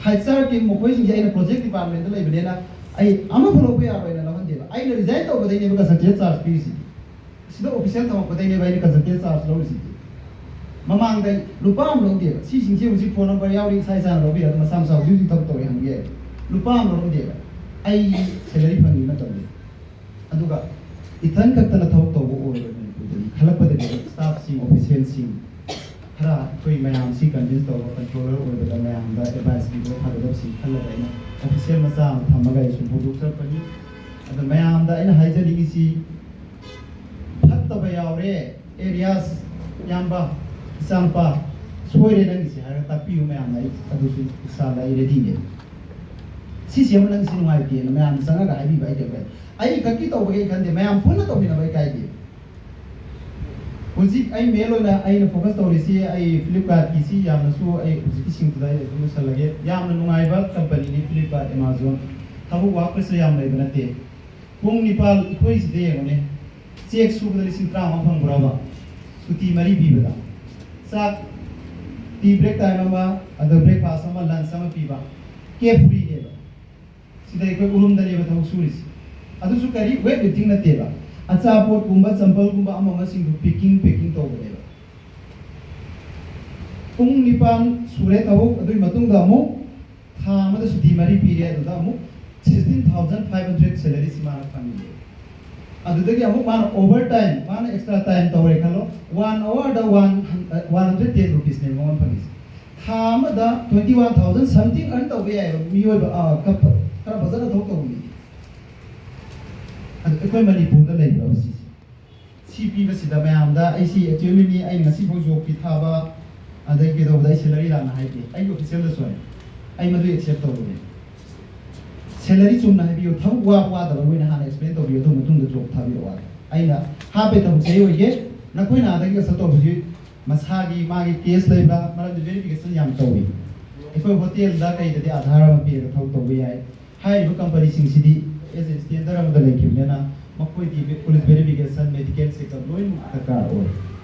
ꯍꯩꯆ ꯑꯥꯔ ꯇꯤꯝ ꯃꯈꯣꯏꯁꯤꯡꯁꯦ ꯑꯩꯅ ꯄ꯭ꯔꯣꯖꯦꯛ ꯗꯤꯄꯥꯔꯠꯃꯦꯟꯗ ꯂꯩꯕꯅꯤꯅ ꯑꯩ ꯑꯃꯐꯥꯎ ꯂꯧꯕ ꯌꯥꯔꯣꯏꯅ ꯂꯧꯍꯟꯗꯦꯕ꯫ ꯑꯩꯅ ꯔꯤꯖꯥꯏꯟ ꯇꯧꯕꯗꯩꯅꯦꯕ ꯀꯟꯁꯜꯇꯦꯟ ꯆꯥꯔꯖ ꯄꯤꯔꯤꯁꯤꯗꯤ꯫ ꯁꯤꯗ ꯑꯣꯐꯤꯁꯤꯌꯦꯜ ꯊꯝꯃꯛꯄꯗꯩꯅꯦꯕ ꯑꯩꯅ ꯀꯟꯁꯜꯇꯦꯟ ꯆꯥꯔꯖ ꯂꯧꯔꯤꯁꯤꯗꯤ꯫ ꯃꯃꯥꯡꯗ ꯑꯩ ꯂꯨꯄꯥ ꯑꯃ ꯂꯧꯗꯦꯕ꯫ ꯁꯤꯁꯤꯡꯁꯦ ꯍꯧꯖꯤꯛ ꯐꯣꯟ ꯅꯝꯕꯔ ꯌꯥꯎꯔꯤ, ꯏꯁꯥ ꯏꯁꯥꯅ ꯂꯧꯕꯤꯔꯒ ꯃꯁꯥ ꯃꯁꯥ ꯍꯧꯖꯤꯛ ꯍꯧꯖꯤꯛ ꯊꯕꯛ ꯇꯧꯔꯤ ꯍꯪꯕ ꯌꯥꯏ꯫ ꯂꯨꯄꯥ ꯑꯃ ꯂꯧꯔꯝꯗꯦꯕ꯫ ꯑꯩ ꯁꯦꯂꯔꯤ ꯐꯪꯉꯤ ꯃꯇꯝꯗ꯫ ꯑꯗꯨꯒ ꯏꯊꯟ ꯈꯛꯇꯅ ꯊꯕꯛ ꯇꯧꯕ ꯑꯣꯏꯔꯣꯏ ꯃꯅꯤꯄꯨꯔꯗꯗꯤ ꯈꯜꯂꯛꯄꯗꯒꯤ ꯁ꯭ꯇꯥꯐꯁꯤꯡ, ꯑꯣꯐꯤꯁꯤꯌꯦꯜꯁꯤꯡ ꯈꯔ ꯑꯩꯈꯣꯏ ꯃꯌꯥꯝꯁꯤ ꯀꯟꯚꯤꯟꯁ ꯇꯧꯔꯒ ꯀꯟꯇ꯭ꯔꯣꯂꯔ ꯑꯣꯏꯕꯗ ꯃꯌꯥꯝꯗ ꯑꯦꯗꯚꯥꯏꯁ ꯄꯤꯕ ꯊꯥꯒꯗꯕꯁꯤꯡ ꯈꯜꯂꯒ ꯑꯩꯅ ꯑꯣꯐꯤꯁꯤꯌꯦꯜ ꯃꯆꯥ ꯑꯃ ꯊꯝꯃꯒ ꯑꯩ ꯁꯨꯝ ꯍꯧꯗꯣꯛꯆꯔꯛꯄꯅꯤ꯫ ꯑꯗꯣ ꯃꯌꯥꯝꯗ ꯑꯩꯅ ꯍꯥꯏꯖꯅꯤꯡꯉꯤꯁꯤ, ꯐꯠꯇꯕ ꯌꯥꯎꯔꯦ, ꯑꯦꯔꯤꯌꯥꯁ, ꯏꯌꯥꯝꯕ, ꯏꯆꯥꯅꯨꯄꯥ, ꯁꯣꯏꯔꯦ ꯅꯪꯒꯤꯁꯦ ꯍꯥꯏꯔꯒ ꯇꯥꯛꯄꯤꯌꯨ ꯃꯌꯥꯝꯅ꯫ ꯑꯩ ꯑꯗꯨꯁꯨ ꯏꯁꯥꯗ ꯑꯩ ꯔꯦꯗꯤꯅꯦ꯫ ꯁꯤꯁꯦ ꯑꯃ ꯅꯪꯒꯤꯁꯤ ꯅꯨꯡꯉꯥꯏꯇꯦꯅ ꯃꯌꯥꯝꯅ ꯆꯪꯉꯒ ꯍꯥꯏꯕꯤꯕ ꯑꯩ ꯀꯩꯝ ꯀꯥꯏꯗꯦ꯫ ꯑꯩ ꯈꯛꯀꯤ ꯇꯧꯕꯒꯤ ꯑꯩ ꯈꯟꯗꯦ, ꯃꯌꯥꯝ ꯄꯨꯟꯅ ꯇꯧꯃꯤꯟꯅꯕ ꯑꯩ ꯀꯥꯏꯗꯦ꯫ ꯍꯧꯖꯤꯛ ꯑꯩ ꯃꯦꯟ ꯑꯣꯏꯅ ꯑꯩꯅ ꯐꯣꯀꯁ ꯇꯧꯔꯤꯁꯤ ꯑꯩ ꯐ꯭ꯂꯤꯞꯀꯥꯔꯠꯀꯤꯁꯤ ꯌꯥꯝꯅꯁꯨ ꯑꯩ ꯍꯧꯖꯤꯛꯀꯤꯁꯤꯡꯗꯨꯗ ꯑꯩ ꯑꯗꯨꯝ ꯂꯣꯏꯁꯜꯂꯒꯦ꯫ ꯌꯥꯝꯅ ꯅꯨꯡꯉꯥꯏꯕ ꯀꯝꯄꯅꯤꯅꯤ ꯐ꯭ꯂꯤꯞꯀꯥꯔꯠ, ꯑꯦꯃꯥꯖꯣꯟ꯫ ꯊꯕꯛ ꯋꯥꯔꯛꯄꯁꯨ ꯌꯥꯝ ꯂꯩꯕ ꯅꯠꯇꯦ꯫ ꯄꯨꯡ ꯅꯤꯄꯥꯜ ꯑꯩꯈꯣꯏꯁꯤꯗ ꯌꯦꯡꯉꯨꯅꯦ, ꯆꯦꯛ ꯁꯨꯕꯗ ꯂꯤꯁꯤꯡ ꯇꯔꯥꯃꯉꯥ ꯐꯪꯕ꯭ꯔꯕ? ꯁꯨꯇꯤ ꯃꯔꯤ ꯄꯤꯕꯗ꯫ ꯆꯥꯛ, ꯇꯤ ꯕ꯭ꯔꯦꯛ ꯇꯥꯏꯝ ꯑꯃ, ꯑꯗ ꯕ꯭ꯔꯦꯛꯐꯥꯁ ꯑꯃ, ꯂꯟꯁ ꯑꯃ ꯄꯤꯕ, ꯀꯦꯞ ꯐ꯭ꯔꯤꯅꯦꯕ꯫ ꯁꯤꯗ ꯑꯩꯈꯣꯏ ꯎꯔꯨꯝꯗꯅꯦꯕ ꯊꯕꯛ ꯁꯨꯔꯤꯁꯦ꯫ ꯑꯗꯨꯁꯨ ꯀꯔꯤ, ꯋꯦꯠ ꯂꯤꯐꯇꯤꯡ ꯅꯠꯇꯦꯕ, ꯑꯆꯥꯄꯣꯠꯀꯨꯝꯕ, ꯆꯝꯄꯜꯒꯨꯝꯕ ꯑꯃ ꯑꯃꯁꯤꯡꯗꯨ ꯄꯦꯛꯀꯤꯡ, ꯄꯦꯛꯀꯤꯡ ꯇꯧꯕꯅꯦꯕ꯫ ꯄꯨꯡ ꯅꯤꯄꯥꯟ ꯁꯨꯔꯦ ꯊꯕꯛ, ꯑꯗꯨꯒꯤ ꯃꯇꯨꯡꯗ ꯑꯃꯨꯛ ꯊꯥ ꯑꯃꯗ ꯁꯨꯇꯤ ꯃꯔꯤ ꯄꯤꯔꯦ, ꯑꯗꯨꯗ ꯑꯃꯨꯛ sixteen thousand five hundred salary ꯁꯤ ꯃꯥꯅ ꯐꯪꯉꯤ꯫ ꯑꯗꯨꯗꯒꯤ ꯑꯃꯨꯛ ꯃꯥꯅ ꯑꯣꯚꯔ ꯇꯥꯏꯝ, ꯃꯥꯅ ꯑꯦꯛꯁꯇ꯭ꯔꯥ ꯇꯥꯏꯝ ꯇꯧꯔꯦ ꯈꯜꯂꯣ, ꯋꯥꯟ ꯑꯋꯥꯔꯗ ꯋꯥꯟ, ꯋꯥꯟ ꯍꯟꯗ꯭ꯔꯦꯠ ꯇꯦꯟ ꯔꯨꯄꯤꯁꯅꯦ ꯃꯉꯣꯟꯗ ꯐꯪꯉꯤꯁꯦ꯫ ꯊꯥ ꯑꯃꯗ twenty one thousand something earn ꯇꯧꯕ ꯌꯥꯏꯑꯕ ꯃꯤꯑꯣꯏꯕ, ꯑ, ꯈꯔ ꯐ-, ꯈꯔ ꯐꯖꯅ ꯊꯕꯛ ꯇꯧꯕ ꯃꯤꯗꯤ꯫ ꯑꯗꯨ ꯑꯩꯈꯣꯏ ꯃꯅꯤꯄꯨꯔꯗ ꯂꯩꯕ꯭ꯔꯕ ꯁꯤꯁꯦ? ꯁꯤ ꯄꯤꯕꯁꯤꯗ ꯃꯌꯥꯝꯗ ꯑꯩꯁꯤ ꯑꯦꯛꯆꯨꯋꯦꯂꯤꯅꯤ, ꯑꯩ ꯉꯁꯤꯐꯥꯎ ꯖꯣꯕꯀꯤ ꯊꯥꯕ, ꯑꯗꯩ ꯀꯩꯗꯧꯕꯗ ꯑꯩ ꯁꯦꯂꯔꯤ ꯂꯥꯛꯅ ꯍꯥꯏꯗꯦ, ꯑꯩꯒꯤ ꯑꯣꯐꯤꯁꯤꯌꯦꯜꯗꯁꯨ ꯍꯥꯏ, ꯑꯩ ꯃꯗꯨ ꯑꯦꯛꯁꯦꯞ ꯇꯧꯕꯅꯦ꯫ ꯁꯦꯂꯔꯤ ꯆꯨꯝꯅ ꯍꯥꯏꯕꯤꯌꯨ, ꯊꯕꯛ ꯋꯥꯕ ꯋꯥꯗꯕ ꯂꯣꯏꯅ ꯍꯥꯟꯅ ꯑꯦꯛꯁꯄ꯭ꯂꯦꯟ ꯇꯧꯕꯤꯌꯨ, ꯑꯗꯨ ꯃꯇꯨꯡꯗ ꯖꯣꯕ ꯊꯥꯕꯤꯔꯛꯑꯣ ꯍꯥꯏ꯫ ꯑꯩꯅ ꯍꯥꯞꯄꯦ ꯊꯕꯛꯁꯦ ꯑꯩ ꯑꯣꯏꯒꯦ, ꯅꯈꯣꯏꯅ ꯑꯥꯗꯒꯤ ꯑꯦꯛꯁꯦꯞ ꯇꯧꯕꯁꯤ ꯃꯁꯥꯒꯤ ꯃꯥꯒꯤ ꯀꯦꯁ ꯂꯩꯕ꯭ꯔꯥ? ꯃꯔꯝꯗꯤ ꯚꯦꯔꯤꯐꯤꯀꯦꯁꯟ ꯌꯥꯝ ꯇꯧꯏ꯫ ꯑꯩꯈꯣꯏ ꯍꯣꯇꯦꯜꯗ ꯀꯩꯗꯗꯤ ꯑꯥꯙꯥꯔ ꯑꯃ ꯄꯤꯔꯒ ꯊꯕꯛ ꯇꯧꯕ ꯌꯥꯏ꯫ ꯍꯥꯏꯔꯤꯕ ꯀꯝꯄꯅꯤꯁꯤꯡꯁꯤꯗꯤ ꯑꯦꯁ ꯑꯦ ꯁ꯭ꯇꯦꯟꯗꯔ ꯑꯃꯗ ꯂꯩꯈꯤꯕꯅꯤꯅ ꯃꯈꯣꯏꯗꯤ ꯄꯨꯂꯤꯁ ꯚꯦꯔꯤꯐꯤꯀꯦꯁꯟ, ꯃꯦꯗꯤꯀꯦꯜ ꯆꯦꯛꯑꯞ ꯂꯣꯏꯅꯃꯛ ꯗꯔꯀꯥꯔ ꯑꯣꯏ꯫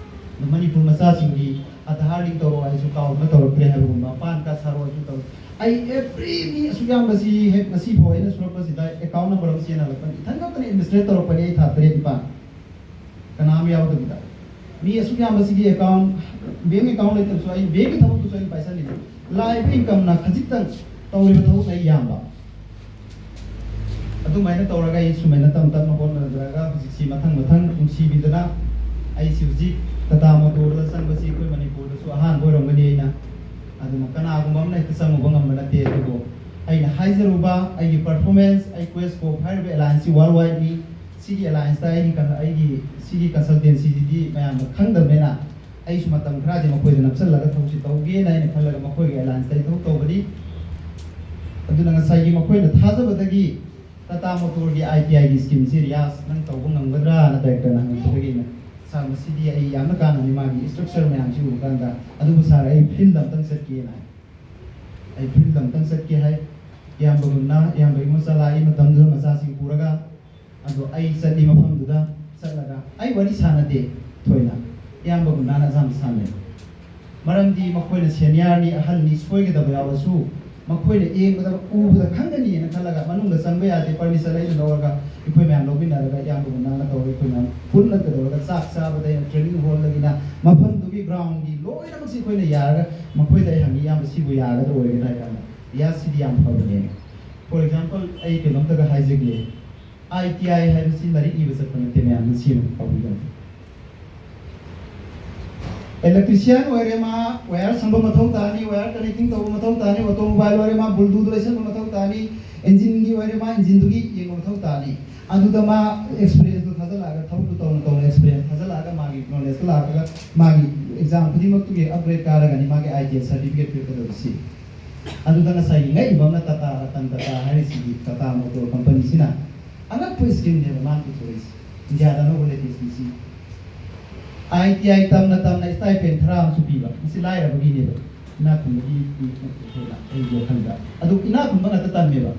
ꯑꯗꯣ ꯃꯅꯤꯄꯨꯔ ꯃꯆꯥꯁꯤꯡꯗꯤ ꯑꯥꯙꯥꯔ ꯂꯤꯡ ꯇꯧꯔꯣ ꯍꯥꯏꯁꯨ ꯀꯥꯎꯗꯅ ꯇꯧꯔꯛꯇ꯭ꯔꯦ ꯍꯥꯏꯕꯒꯨꯝꯕ, ꯄꯥꯟ ꯀꯥꯔꯗ ꯁꯥꯔꯣ ꯍꯥꯏꯁꯨ ꯇꯧꯔꯛꯇ꯭ꯔꯦ꯫ ꯑꯩ ꯑꯦꯚ꯭ꯔꯤ ꯃꯤ ꯑꯁꯨꯛ ꯌꯥꯝꯕꯁꯤ ꯍꯦꯛ ꯉꯁꯤ ꯐꯥꯎ ꯑꯩꯅ ꯁꯨꯔꯛꯄꯁꯤꯗ ꯑꯦꯀꯥꯎꯟ ꯅꯝꯕꯔ ꯑꯃ ꯆꯦꯟꯅꯔꯛꯄꯅꯤ, ꯏꯊꯟ ꯈꯛꯇꯅ ꯑꯦꯗꯃꯤꯅꯤꯁꯇ꯭ꯔꯦꯠ ꯇꯧꯔꯛꯄꯅꯤ ꯑꯩ ꯊꯥ ꯇꯔꯦꯠ ꯅꯤꯄꯥꯜ꯫ ꯀꯅꯥꯝ ꯌꯥꯎꯗꯕꯤꯗ ꯃꯤ ꯑꯁꯨꯛ ꯌꯥꯝꯕꯁꯤꯒꯤ ꯑꯦꯀꯥꯎꯟ, ꯕꯦꯡ ꯑꯦꯀꯥꯎꯟ ꯂꯩꯇꯕꯁꯨ ꯑꯩ ꯕꯦꯡꯒꯤ ꯊꯕꯛꯇꯨꯁꯨ ꯑꯩꯅ ꯄꯥꯏꯁꯜꯂꯤꯅꯤ꯫ ꯂꯥꯛꯏꯕ ꯏꯟꯀꯝꯅ ꯈꯖꯤꯛꯇꯪ ꯇꯧꯔꯤꯕ ꯊꯕꯛꯅ ꯑꯩ ꯌꯥꯝꯕ꯫ ꯑꯗꯨꯃꯥꯏꯅ ꯇꯧꯔꯒ ꯑꯩ ꯁꯨꯃꯥꯏꯅ ꯇꯞ ꯇꯞꯅ ꯍꯣꯠꯅꯖꯔꯒ ꯍꯧꯖꯤꯛꯁꯤ ꯃꯊꯪ ꯃꯊꯪ ꯅꯨꯡꯁꯤꯕꯤꯗꯅ ꯑꯩꯁꯤ ꯍꯧꯖꯤꯛ ꯇꯥꯇꯥ ꯃꯣꯇꯣꯔꯗ ꯆꯪꯕꯁꯤ ꯑꯩꯈꯣꯏ ꯃꯅꯤꯄꯨꯔꯗꯁꯨ ꯑꯍꯥꯟꯕ ꯑꯣꯏꯔꯝꯒꯅꯤ꯫ ꯑꯩꯅ ꯑꯗꯨꯅ ꯀꯅꯥꯒꯨꯝꯕ ꯑꯃꯅ ꯍꯦꯛꯇ ꯆꯪꯉꯨꯕ ꯉꯝꯕ ꯅꯠꯇꯦ꯫ ꯑꯗꯨꯕꯨ ꯑꯩꯅ ꯍꯥꯏꯖꯔꯨꯕ ꯑꯩꯒꯤ ꯄꯔꯐꯣꯔꯃꯦꯟꯁ, ꯑꯩ ꯀ꯭ꯋꯦꯁ ꯀꯣꯞ ꯍꯥꯏꯔꯤꯕ ꯑꯦꯂꯥꯏꯟꯁꯁꯤ ꯋꯥꯔꯜ ꯋꯥꯏꯗꯅꯤ꯫ ꯁꯤꯒꯤ ꯑꯦꯂꯥꯏꯟꯁꯇ ꯑꯩꯒꯤ ꯀꯟ-, ꯑꯩꯒꯤ ꯁꯤꯒꯤ ꯀꯟꯁꯜꯇꯦꯟꯁꯤꯁꯤꯗꯤ ꯃꯌꯥꯝꯅ ꯈꯪꯗꯕꯅꯤꯅ ꯑꯩꯁꯨ ꯃꯇꯝ ꯈꯔꯗꯤ ꯃꯈꯣꯏꯗ ꯅꯞꯁꯜꯂꯒ ꯊꯕꯛꯁꯤ ꯇꯧꯒꯦꯅ ꯑꯩꯅ ꯈꯜꯂꯒ ꯃꯈꯣꯏꯒꯤ ꯑꯦꯂꯥꯏꯟꯁꯇ ꯑꯩ ꯊꯕꯛ ꯇꯧꯕꯅꯤ꯫ ꯑꯗꯨꯅ ꯉꯁꯥꯏꯒꯤ ꯃꯈꯣꯏꯅ ꯊꯥꯖꯕꯗꯒꯤ ꯇꯥꯇꯥ ꯃꯣꯇꯣꯔꯒꯤ ꯑꯥꯏ ꯇꯤ ꯑꯥꯏꯒꯤ ꯁ꯭ꯀꯤꯝꯁꯤ ꯔꯤꯌꯥꯁ ꯅꯪ ꯇꯧꯕ ꯉꯝꯒꯗ꯭ꯔꯥꯅ ꯗꯥꯏꯔꯦꯛꯇꯔꯅ ꯍꯪꯉꯛꯄꯗꯒꯤ ꯑꯩꯅ, "ꯁꯥꯔ, ꯃꯁꯤꯗꯤ ꯑꯩ ꯌꯥꯝꯅ ꯀꯥꯟꯅꯅꯤ, ꯃꯥꯒꯤ ꯏꯁꯇ꯭ꯔꯛꯆꯔ ꯃꯌꯥꯝꯁꯤ ꯎꯕ ꯀꯥꯟꯗ꯫ ꯑꯗꯨꯕꯨ ꯁꯥꯔ, ꯑꯩ ꯐꯤꯜꯗ ꯑꯝꯇꯪ ꯆꯠꯀꯦꯅ ꯍꯥꯏ꯫ ꯑꯩ ꯐꯤꯜꯗ ꯑꯝꯇꯪ ꯆꯠꯀꯦ" ꯍꯥꯏ꯫ ꯏꯌꯥꯝꯕꯒꯨꯝꯅ, ꯏꯌꯥꯝꯕ ꯏꯉꯣꯆꯥ ꯂꯥꯛꯏ ꯃꯇꯝꯗꯨꯗ ꯃꯆꯥꯁꯤꯡ ꯄꯨꯔꯒ꯫ ꯑꯗꯣ ꯑꯩ ꯆꯠꯂꯤ ꯃꯐꯝꯗꯨꯗ ꯆꯠꯂꯒ ꯑꯩ ꯋꯥꯔꯤ ꯁꯥꯟꯅꯗꯦ ꯊꯣꯏꯅ꯫ ꯏꯌꯥꯝꯕ ꯒꯨꯟꯗꯥꯅ ꯑꯌꯥꯝꯕ ꯁꯥꯟꯅꯩ꯫ ꯃꯔꯝꯗꯤ ꯃꯈꯣꯏꯅ ꯁꯦꯅꯤꯌꯔꯅꯤ, ꯑꯍꯜꯅꯤ, ꯁꯣꯏꯒꯗꯕ ꯌꯥꯎꯔꯁꯨ ꯃꯈꯣꯏꯅ ꯌꯦꯡꯕꯗ, ꯎꯕꯗ ꯈꯪꯒꯅꯤꯅ ꯈꯜꯂꯒ ꯃꯅꯨꯡꯗ ꯆꯪꯕ ꯌꯥꯗꯦ꯫ ꯄꯔꯃꯤꯁꯟ ꯑꯩꯅ ꯂꯧꯔꯒ ꯑꯩꯈꯣꯏ ꯃꯌꯥꯝ ꯂꯧꯃꯤꯟꯅꯔꯒ ꯏꯌꯥꯝꯕ ꯒꯨꯟꯗꯥꯅ ꯇꯧꯔꯒ ꯑꯩꯈꯣꯏ ꯃꯌꯥꯝ ꯄꯨꯟꯅ ꯀꯩꯗꯧꯔꯒ ꯆꯥꯛ ꯆꯥꯕꯗ ꯑꯩꯅ ꯇ꯭ꯔꯦꯅꯤꯡ ꯍꯣꯜꯗꯒꯤꯅ ꯃꯐꯝꯗꯨꯒꯤ ꯒ꯭ꯔꯥꯎꯟꯒꯤ ꯂꯣꯏꯅꯃꯛꯁꯤ ꯑꯩꯈꯣꯏꯅ ꯌꯥꯔꯒ ꯃꯈꯣꯏꯗ ꯑꯩ ꯍꯪꯉꯤ, "ꯏꯌꯥꯝꯕ, ꯁꯤꯕꯨ ꯌꯥꯒꯗ꯭ꯔꯥ ꯑꯣꯏꯒꯗ꯭ꯔꯥ?" ꯍꯥꯏ ꯀꯥꯟꯗ, "ꯌꯥꯁ, ꯁꯤꯗꯤ ꯌꯥꯝ ꯐꯕꯅꯦ"꯫ ꯐꯣꯔ ꯑꯦꯛꯖꯥꯝꯄꯜ, ꯑꯩ ꯀꯩꯅꯣꯝꯇꯒ ꯍꯥꯏꯖꯒꯦ꯫ ꯑꯥꯏ ꯇꯤ ꯑꯥꯏ ꯍꯥꯏꯕꯁꯤ ꯂꯥꯏꯔꯤꯛ ꯏꯕ ꯆꯠꯄ ꯅꯠꯇꯦ, ꯃꯌꯥꯝ ꯅꯤꯡꯁꯤꯡꯅ ꯇꯧꯕꯤꯒꯅꯤ꯫ ꯏꯂꯦꯛꯇ꯭ꯔꯤꯁꯤꯌꯥꯟ ꯑꯣꯏꯔꯦ, ꯃꯥ ꯋꯥꯌꯔ ꯁꯝꯕ ꯃꯊꯧ ꯇꯥꯅꯤ, ꯋꯥꯌꯔ ꯀꯅꯦꯛꯇꯤꯡ ꯇꯧꯕ ꯃꯊꯧ ꯇꯥꯅꯤ, ꯑꯣꯇꯣꯃꯣꯕꯥꯏꯜ ꯑꯣꯏꯔꯦ, ꯃꯥ ꯕꯨꯜꯗꯨꯗꯣ ꯂꯩꯁꯟꯕ ꯃꯊꯧ ꯇꯥꯅꯤ, ꯏꯟꯖꯤꯟꯒꯤ ꯑꯣꯏꯔꯦ, ꯃꯥ ꯏꯟꯖꯤꯟꯗꯨꯒꯤ ꯌꯦꯡꯕ ꯃꯊꯧ ꯇꯥꯅꯤ꯫ ꯑꯗꯨꯗ ꯃꯥ ꯑꯦꯛꯁꯄꯤꯔꯤꯌꯦꯟꯁꯇꯣ ꯊꯥꯖꯤꯜꯂꯛꯑꯒ, ꯊꯕꯛꯇꯨ ꯇꯧꯅ ꯇꯧꯅ ꯑꯦꯛꯁꯄꯤꯔꯤꯌꯦꯟꯁ ꯊꯥꯖꯤꯜꯂꯛꯑꯒ, ꯃꯥꯒꯤ ꯅꯣꯂꯦꯖꯇꯣ ꯂꯥꯛꯑꯒ, ꯃꯥꯒꯤ ꯑꯦꯛꯖꯥꯝ ꯈꯨꯗꯤꯡꯃꯛꯇꯨꯒꯤ ꯑꯞꯒ꯭ꯔꯦꯗ ꯀꯥꯔꯒꯅꯤ ꯃꯥꯒꯤ ꯑꯥꯏ ꯇꯤ ꯑꯥꯏ ꯁꯥꯔꯇꯤꯐꯤꯀꯦꯠ ꯄꯤꯔꯛꯀꯗꯕꯁꯤ꯫ ꯑꯗꯨꯗ ꯉꯁꯥꯏꯒꯤ ꯉꯛꯏꯕ ꯑꯃꯅ ꯇꯥꯇꯥ ꯔꯇꯟ ꯇꯥꯇꯥ ꯍꯥꯏꯔꯤꯁꯤꯗꯤ, ꯇꯥꯇꯥ ꯃꯣꯇꯣꯔ ꯀꯝꯄꯅꯤꯁꯤꯅ ꯑꯉꯛꯄ ꯁ꯭ꯀꯤꯝꯅꯦꯕ ꯃꯥꯅ ꯄꯨꯊꯣꯔꯛꯏꯁꯦ꯫ ꯏꯟꯗꯤꯌꯥꯗ ꯑꯅꯧꯕ ꯂꯦꯇꯦꯁꯅꯤ ꯁꯤ꯫ ꯑꯥꯏ ꯇꯤ ꯑꯥꯏ ꯇꯝꯅ ꯇꯝꯅ ꯁ꯭ꯇꯥꯏꯄꯦꯟ ꯈꯔ ꯑꯃꯁꯨ ꯄꯤꯕ꯫ ꯃꯁꯤ ꯂꯥꯏꯔꯕꯒꯤꯅꯦꯕ꯫ ꯏꯅꯥꯛ ꯈꯨꯟꯕꯒꯤ ꯃꯤ ꯅꯠꯇꯦ ꯑꯩꯈꯣꯏꯅ, ꯑꯩꯒꯤ ꯋꯥꯈꯜꯗ꯫ ꯑꯗꯨ ꯏꯅꯥꯛ ꯈꯨꯟꯕ ꯉꯥꯛꯇ ꯇꯝꯃꯦꯕ꯫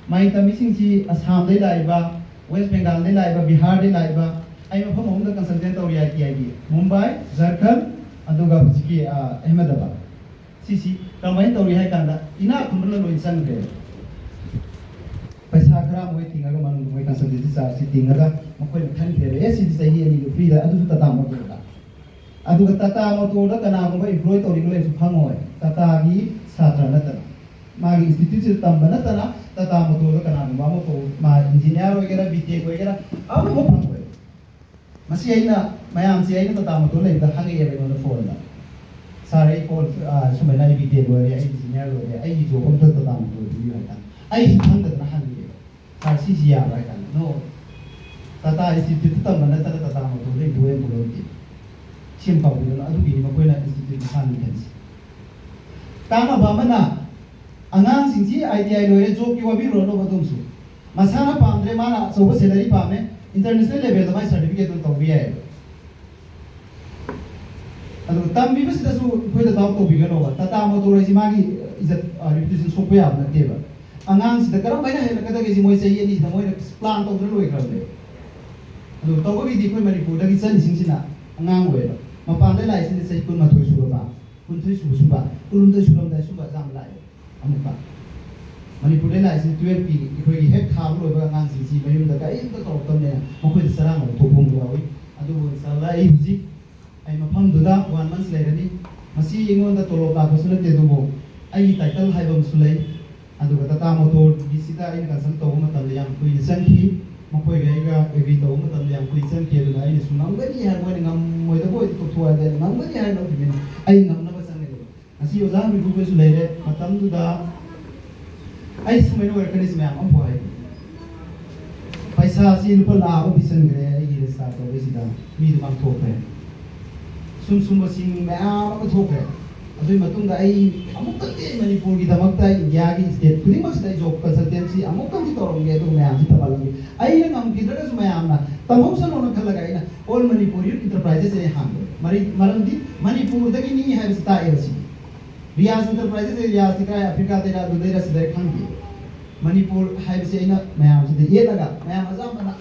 ꯃꯍꯩ ꯇꯝꯕꯤꯁꯤꯡꯁꯤ ꯑꯁꯥꯝꯗꯩ ꯂꯥꯛꯏꯕ, ꯋꯦꯁ ꯕꯦꯡꯒꯥꯜꯗꯩ ꯂꯥꯛꯏꯕ, ꯕꯤꯍꯥꯔꯗꯩ ꯂꯥꯛꯏꯕ꯫ ꯑꯩ ꯃꯐꯝ ꯑꯍꯨꯝꯗ ꯀꯟꯁꯜꯇꯦꯟ ꯇꯧꯔꯤ ꯑꯥꯏ ꯇꯤ ꯑꯥꯏꯒꯤ: ꯃꯨꯝꯕꯥꯏ, ꯖꯔꯈꯟ, ꯑꯗꯨꯒ ꯍꯧꯖꯤꯛꯀꯤ ꯑ, ꯑꯍꯃꯗꯕꯥꯗ, ꯁꯤꯁꯤ ꯀꯃꯥꯏꯅ ꯇꯧꯔꯤ ꯍꯥꯏ ꯀꯥꯟꯗ, ꯏꯅꯥꯛ ꯈꯨꯟꯕꯅ ꯂꯣꯏ ꯆꯪꯈ꯭ꯔꯦ꯫ ꯄꯩꯁꯥ ꯈꯔ ꯃꯣꯏ ꯇꯤꯡꯉꯒ, ꯃꯅꯨꯡꯗ ꯃꯣꯏ ꯀꯟꯁꯜꯇꯦꯟꯁꯤ ꯆꯥꯔꯖꯁꯤ ꯇꯤꯡꯉꯒ ꯃꯈꯣꯏꯅ ꯈꯟꯈ꯭ꯔꯦꯕ, ꯑꯦ, ꯁꯤꯗꯤ ꯆꯍꯤ ꯑꯅꯤꯒꯤ ꯐ꯭ꯔꯤꯗ, ꯑꯗꯨꯁꯨ ꯇꯥꯇꯥ ꯃꯣꯇꯣꯔꯗ꯫ ꯑꯗꯨꯒ ꯇꯥꯇꯥ ꯃꯣꯇꯣꯔꯗ ꯀꯅꯥꯒꯨꯝꯕ ꯏꯝꯄ꯭ꯂꯣꯏ ꯇꯧꯔꯤꯕ ꯂꯩꯔꯁꯨ ꯐꯪꯉꯣꯏ, ꯇꯥꯇꯥꯒꯤ ꯁꯥꯇ꯭ꯔ ꯅꯠꯇꯅ꯫ ꯃꯥꯒꯤ ꯏꯟꯁꯇꯤꯇ꯭ꯌꯨꯠꯁꯤꯗ ꯇꯝꯕ ꯅꯠꯇꯅ ꯇꯥꯇꯥ ꯃꯣꯇꯣꯔꯗ ꯀꯅꯥꯒꯨꯝꯕ ꯑꯃ ꯐꯥꯎ, ꯃꯥ ꯏꯟꯖꯤꯅꯤꯌꯥꯔ ꯑꯣꯏꯒꯦꯔꯥ, ꯕꯤ ꯇꯦꯛ ꯑꯣꯏꯒꯦꯔꯥ, ꯑꯃꯐꯥꯎ ꯐꯪꯉꯣꯏ꯫ ꯃꯁꯤ ꯑꯩꯅ, ꯃꯌꯥꯝꯁꯦ ꯑꯩꯅ ꯇꯥꯇꯥ ꯃꯣꯇꯣꯔ ꯂꯩꯕꯗ ꯍꯪꯉꯛꯑꯦꯕ ꯑꯩꯉꯣꯟꯗ ꯐꯣꯟꯗ, "ꯁꯥꯔ, ꯑꯩ ꯐꯣꯟ, ꯑ, ꯁꯨꯃꯥꯏꯅ ꯑꯩ ꯕꯤ ꯇꯦꯛ ꯂꯣꯏꯔꯦ, ꯑꯩ ꯏꯟꯖꯤꯅꯤꯌꯥꯔ ꯂꯣꯏꯔꯦ, ꯑꯩꯒꯤ ꯖꯣꯕ ꯑꯝꯇ ꯇꯥꯇꯥ ꯃꯣꯇꯣꯔ ꯄꯤꯕꯤꯌꯨ" ꯍꯥꯏ ꯀꯥꯟꯗ, ꯑꯩꯁꯨ ꯈꯪꯗꯗꯅ ꯍꯪꯉꯛꯑꯦꯕ, "ꯁꯥꯔ, ꯁꯤꯁꯤ ꯌꯥꯕ꯭ꯔꯥ?" ꯍꯥꯏ ꯀꯥꯟꯗ, "ꯅꯣ, ꯇꯥꯇꯥ ꯏꯟꯁꯇꯤꯇ꯭ꯌꯨꯠꯇ ꯇꯝꯕ ꯅꯠꯇꯅ ꯇꯥꯇꯥ ꯃꯣꯇꯣꯔꯗ ꯏꯝꯄ꯭ꯂꯣꯏ ꯑꯃ ꯂꯧꯗꯦ꯫ ꯁꯤ ꯑꯃ ꯀꯥꯎꯕꯤꯒꯅꯨ꯫" ꯑꯗꯨꯒꯤꯅꯤ ꯃꯈꯣꯏꯅ ꯏꯟꯁꯇꯤꯇ꯭ꯌꯨꯠ ꯃꯁꯥꯅꯤ ꯈꯟꯁꯤ꯫ ꯀꯥꯟꯅꯕ ꯑꯃꯅ, ꯑꯉꯥꯡꯁꯤꯡꯁꯤ ꯑꯥꯏ ꯇꯤ ꯑꯥꯏ ꯂꯣꯏꯔꯦ, ꯖꯣꯕꯀꯤ ꯋꯥꯕꯤꯔꯨꯔꯅꯨꯕ ꯑꯗꯨꯝꯁꯨ꯫ ꯃꯁꯥꯅ ꯄꯥꯝꯗ꯭ꯔꯦ, ꯃꯥꯅ ꯑꯆꯧꯕ ꯁꯦꯂꯔꯤ ꯄꯥꯝꯃꯦ, ꯏꯟꯇꯔꯅꯦꯁꯅꯦꯜ ꯂꯦꯚꯦꯜꯗ ꯃꯥꯏ ꯁꯥꯔꯇꯤꯐꯤꯀꯦꯠ ꯑꯗꯨꯝ ꯇꯧꯕ ꯌꯥꯏꯌꯦꯕ꯫ ꯑꯗꯨꯒ ꯇꯝꯕꯤꯕꯁꯤꯗꯁꯨ ꯑꯩꯈꯣꯏꯗ ꯗꯥꯎꯠ ꯇꯧꯕꯤꯒꯅꯣꯕ꯫ ꯇꯥꯇꯥ ꯃꯣꯇꯣꯔ ꯍꯥꯏꯁꯤ ꯃꯥꯒꯤ ꯏꯖꯠ, ꯑ, ꯔꯤꯄꯨꯇꯦꯁꯟ ꯁꯣꯛꯄ ꯌꯥꯕ ꯅꯠꯇꯦꯕ꯫ ꯑꯉꯥꯡꯁꯤꯗ ꯀꯔꯝ ꯍꯥꯏꯅ ꯍꯩꯔꯛꯀꯗꯒꯦꯁꯤ ꯃꯣꯏ ꯆꯍꯤ ꯑꯅꯤꯁꯤꯗ ꯃꯣꯏꯅ ꯄ꯭ꯂꯥꯟ ꯇꯧꯗꯨꯅ ꯂꯣꯏꯈ꯭ꯔꯕꯅꯦ꯫ ꯑꯗꯨ ꯇꯧꯕꯒꯤꯗꯤ ꯑꯩꯈꯣꯏ ꯃꯅꯤꯄꯨꯔꯗꯒꯤ ꯆꯠꯂꯤꯁꯤꯡꯁꯤꯅ ꯑꯉꯥꯡ ꯑꯣꯏꯌꯦꯕ꯫ ꯃꯄꯥꯟꯗ ꯂꯥꯛꯏꯁꯤꯅ ꯆꯍꯤ ꯀꯨꯟꯃꯥꯊꯣꯏ ꯁꯨꯔꯕ, ꯀꯨꯟꯊ꯭ꯔꯥ ꯁꯨꯕ, ꯁꯨꯕ, ꯀꯨꯟꯍꯨꯝꯗꯣꯏ ꯁꯨꯔꯝꯗꯥꯏ ꯁꯨꯝꯕ ꯌꯥꯝ ꯂꯥꯛꯑꯦ꯫ ꯑꯃꯨꯛꯀ ꯃꯅꯤꯄꯨꯔꯗ ꯂꯥꯛꯏꯁꯤꯅ ꯇꯨꯌꯦꯜꯐꯀꯤ ꯑꯩꯈꯣꯏꯒꯤ ꯍꯦꯛ ꯊꯥꯕ ꯂꯣꯏꯕ ꯑꯉꯥꯡꯁꯤꯡꯁꯤ ꯃꯌꯨꯝꯗ ꯀꯔꯤꯝꯇ ꯇꯧꯔꯛꯇꯕꯅꯤꯅ ꯃꯈꯣꯏꯗ ꯆꯔꯥꯡꯅꯕ ꯊꯣꯛꯄ ꯑꯃ ꯌꯥꯎꯏ꯫ ꯑꯗꯨꯕꯨ ꯏꯟꯁꯥꯜꯂꯥ ꯑꯩ ꯍꯧꯖꯤꯛ ꯑꯩ ꯃꯐꯝꯗꯨꯗ ꯋꯥꯟ ꯃꯟꯁ ꯂꯩꯔꯅꯤ꯫ ꯃꯁꯤ ꯑꯩꯉꯣꯟꯗ ꯇꯣꯂꯣꯞ ꯂꯥꯛꯄꯁꯨ ꯅꯠꯇꯦ, ꯑꯗꯨꯕꯨ ꯑꯩꯒꯤ ꯇꯥꯏꯇꯜ ꯍꯥꯏꯕ ꯑꯃꯁꯨ ꯂꯩ꯫ ꯑꯗꯨꯒ ꯇꯥꯇꯥ ꯃꯣꯇꯣꯔꯒꯤꯁꯤꯗ ꯑꯩꯅ ꯀꯟꯁꯜ ꯇꯧꯕ ꯃꯇꯝꯗ ꯌꯥꯝ ꯀꯨꯏꯅ ꯆꯪꯈꯤ꯫ ꯃꯈꯣꯏꯒ ꯑꯩꯒ ꯑꯦꯒ꯭ꯔꯤ ꯇꯧꯕ ꯃꯇꯝꯗ ꯌꯥꯝ ꯀꯨꯏꯅ ꯆꯪꯈꯤ꯫ ꯑꯗꯨꯅ ꯑꯩꯅꯁꯨ ꯉꯝꯒꯅꯤ ꯍꯥꯏꯕ, ꯃꯣꯏꯅ ꯉꯝꯃꯣꯏꯗꯕ ꯑꯣꯏꯗꯤ ꯇꯣꯛꯊꯣꯛꯑꯣ ꯍꯥꯏꯕꯗ ꯑꯩꯅ ꯉꯝꯒꯅꯤ ꯍꯥꯏꯅ ꯂꯧꯈꯤꯕꯅꯤ꯫ ꯑꯩ ꯉꯝꯅꯕ ꯆꯪꯒꯅꯤ꯫ ꯉꯁꯤ ꯑꯣꯖꯥ ꯍꯪꯕꯤꯕꯈꯣꯏꯁꯨ ꯂꯩꯔꯦ꯫ ꯃꯇꯝꯗꯨꯗ ꯑꯩ ꯁꯨꯃꯥꯏꯅ ꯑꯣꯏꯔꯛꯀꯅꯤꯁꯤ ꯃꯌꯥꯝ ꯑꯃꯐꯥꯎ ꯍꯥꯏ꯫ ꯄꯩꯁꯥꯁꯤ ꯂꯨꯄꯥ ꯂꯥꯈ ꯑꯃ ꯄꯤꯁꯟꯈ꯭ꯔꯦ ꯑꯩꯒꯤ ꯔꯦꯖꯤꯁꯇꯥꯔ ꯇꯧꯕꯁꯤꯗ, ꯃꯤꯗꯨ ꯃꯥꯡꯊꯣꯛꯈ꯭ꯔꯦ꯫ ꯁꯨꯝ ꯁꯨꯝꯕꯁꯤꯡ ꯃꯌꯥꯝ ꯑꯃ ꯊꯣꯛꯈ꯭ꯔꯦ꯫ ꯑꯗꯨꯒꯤ ꯃꯇꯨꯡꯗ ꯑꯩ ꯑꯃꯨꯛꯇꯪꯗꯤ ꯃꯅꯤꯄꯨꯔꯒꯤꯗꯃꯛꯇ, ꯏꯟꯗꯤꯌꯥꯒꯤ ꯁ꯭ꯇꯦꯠ ꯈꯨꯗꯤꯡꯃꯛꯁꯤꯗ ꯑꯩ ꯖꯣꯕ ꯀꯟꯁꯜꯇꯦꯟꯁꯤ ꯑꯃꯨꯛꯇꯪꯗꯤ ꯇꯧꯔꯝꯒꯦ, ꯑꯗꯨꯒ ꯃꯌꯥꯝꯁꯤ ꯇꯝꯍꯜꯂꯝꯒꯦ꯫ ꯑꯩꯅ ꯉꯝꯈꯤꯗ꯭ꯔꯒꯁꯨ ꯃꯌꯥꯝꯅ ꯇꯝꯍꯧꯁꯅꯨꯅ ꯈꯜꯂꯒ ꯑꯩꯅ ꯑꯣꯜ ꯃꯅꯤꯄꯨꯔ ꯌꯨꯠ ꯏꯟꯇꯔꯄ꯭ꯔꯥꯏꯖꯦꯁ ꯑꯩ ꯍꯥꯡꯕꯅꯤ꯫ ꯃꯔꯤ-, ꯃꯔꯝꯗꯤ ꯃꯅꯤꯄꯨꯔꯗꯒꯤꯅꯤ ꯍꯥꯏꯕꯁꯤ ꯇꯥꯛꯑꯦꯕ ꯁꯤꯗꯤ꯫ ꯔꯤꯌꯥꯖ ꯏꯟꯇꯔꯄ꯭ꯔꯥꯏꯖꯦꯁ, ꯔꯤꯌꯥꯖꯇꯤ ꯀꯥꯏ ꯑꯐ꯭ꯔꯤꯀꯥꯗꯩꯔ ꯑꯗꯨꯗꯩꯔ ꯁꯤꯗꯩꯔ ꯈꯪꯗꯦ꯫ ꯃꯅꯤꯄꯨꯔ ꯍꯥꯏꯕꯁꯤ ꯑꯩꯅ ꯃꯌꯥꯝꯁꯤꯗ ꯌꯦꯠꯂꯒ, ꯃꯌꯥꯝ ꯑꯌꯥꯝꯕꯅ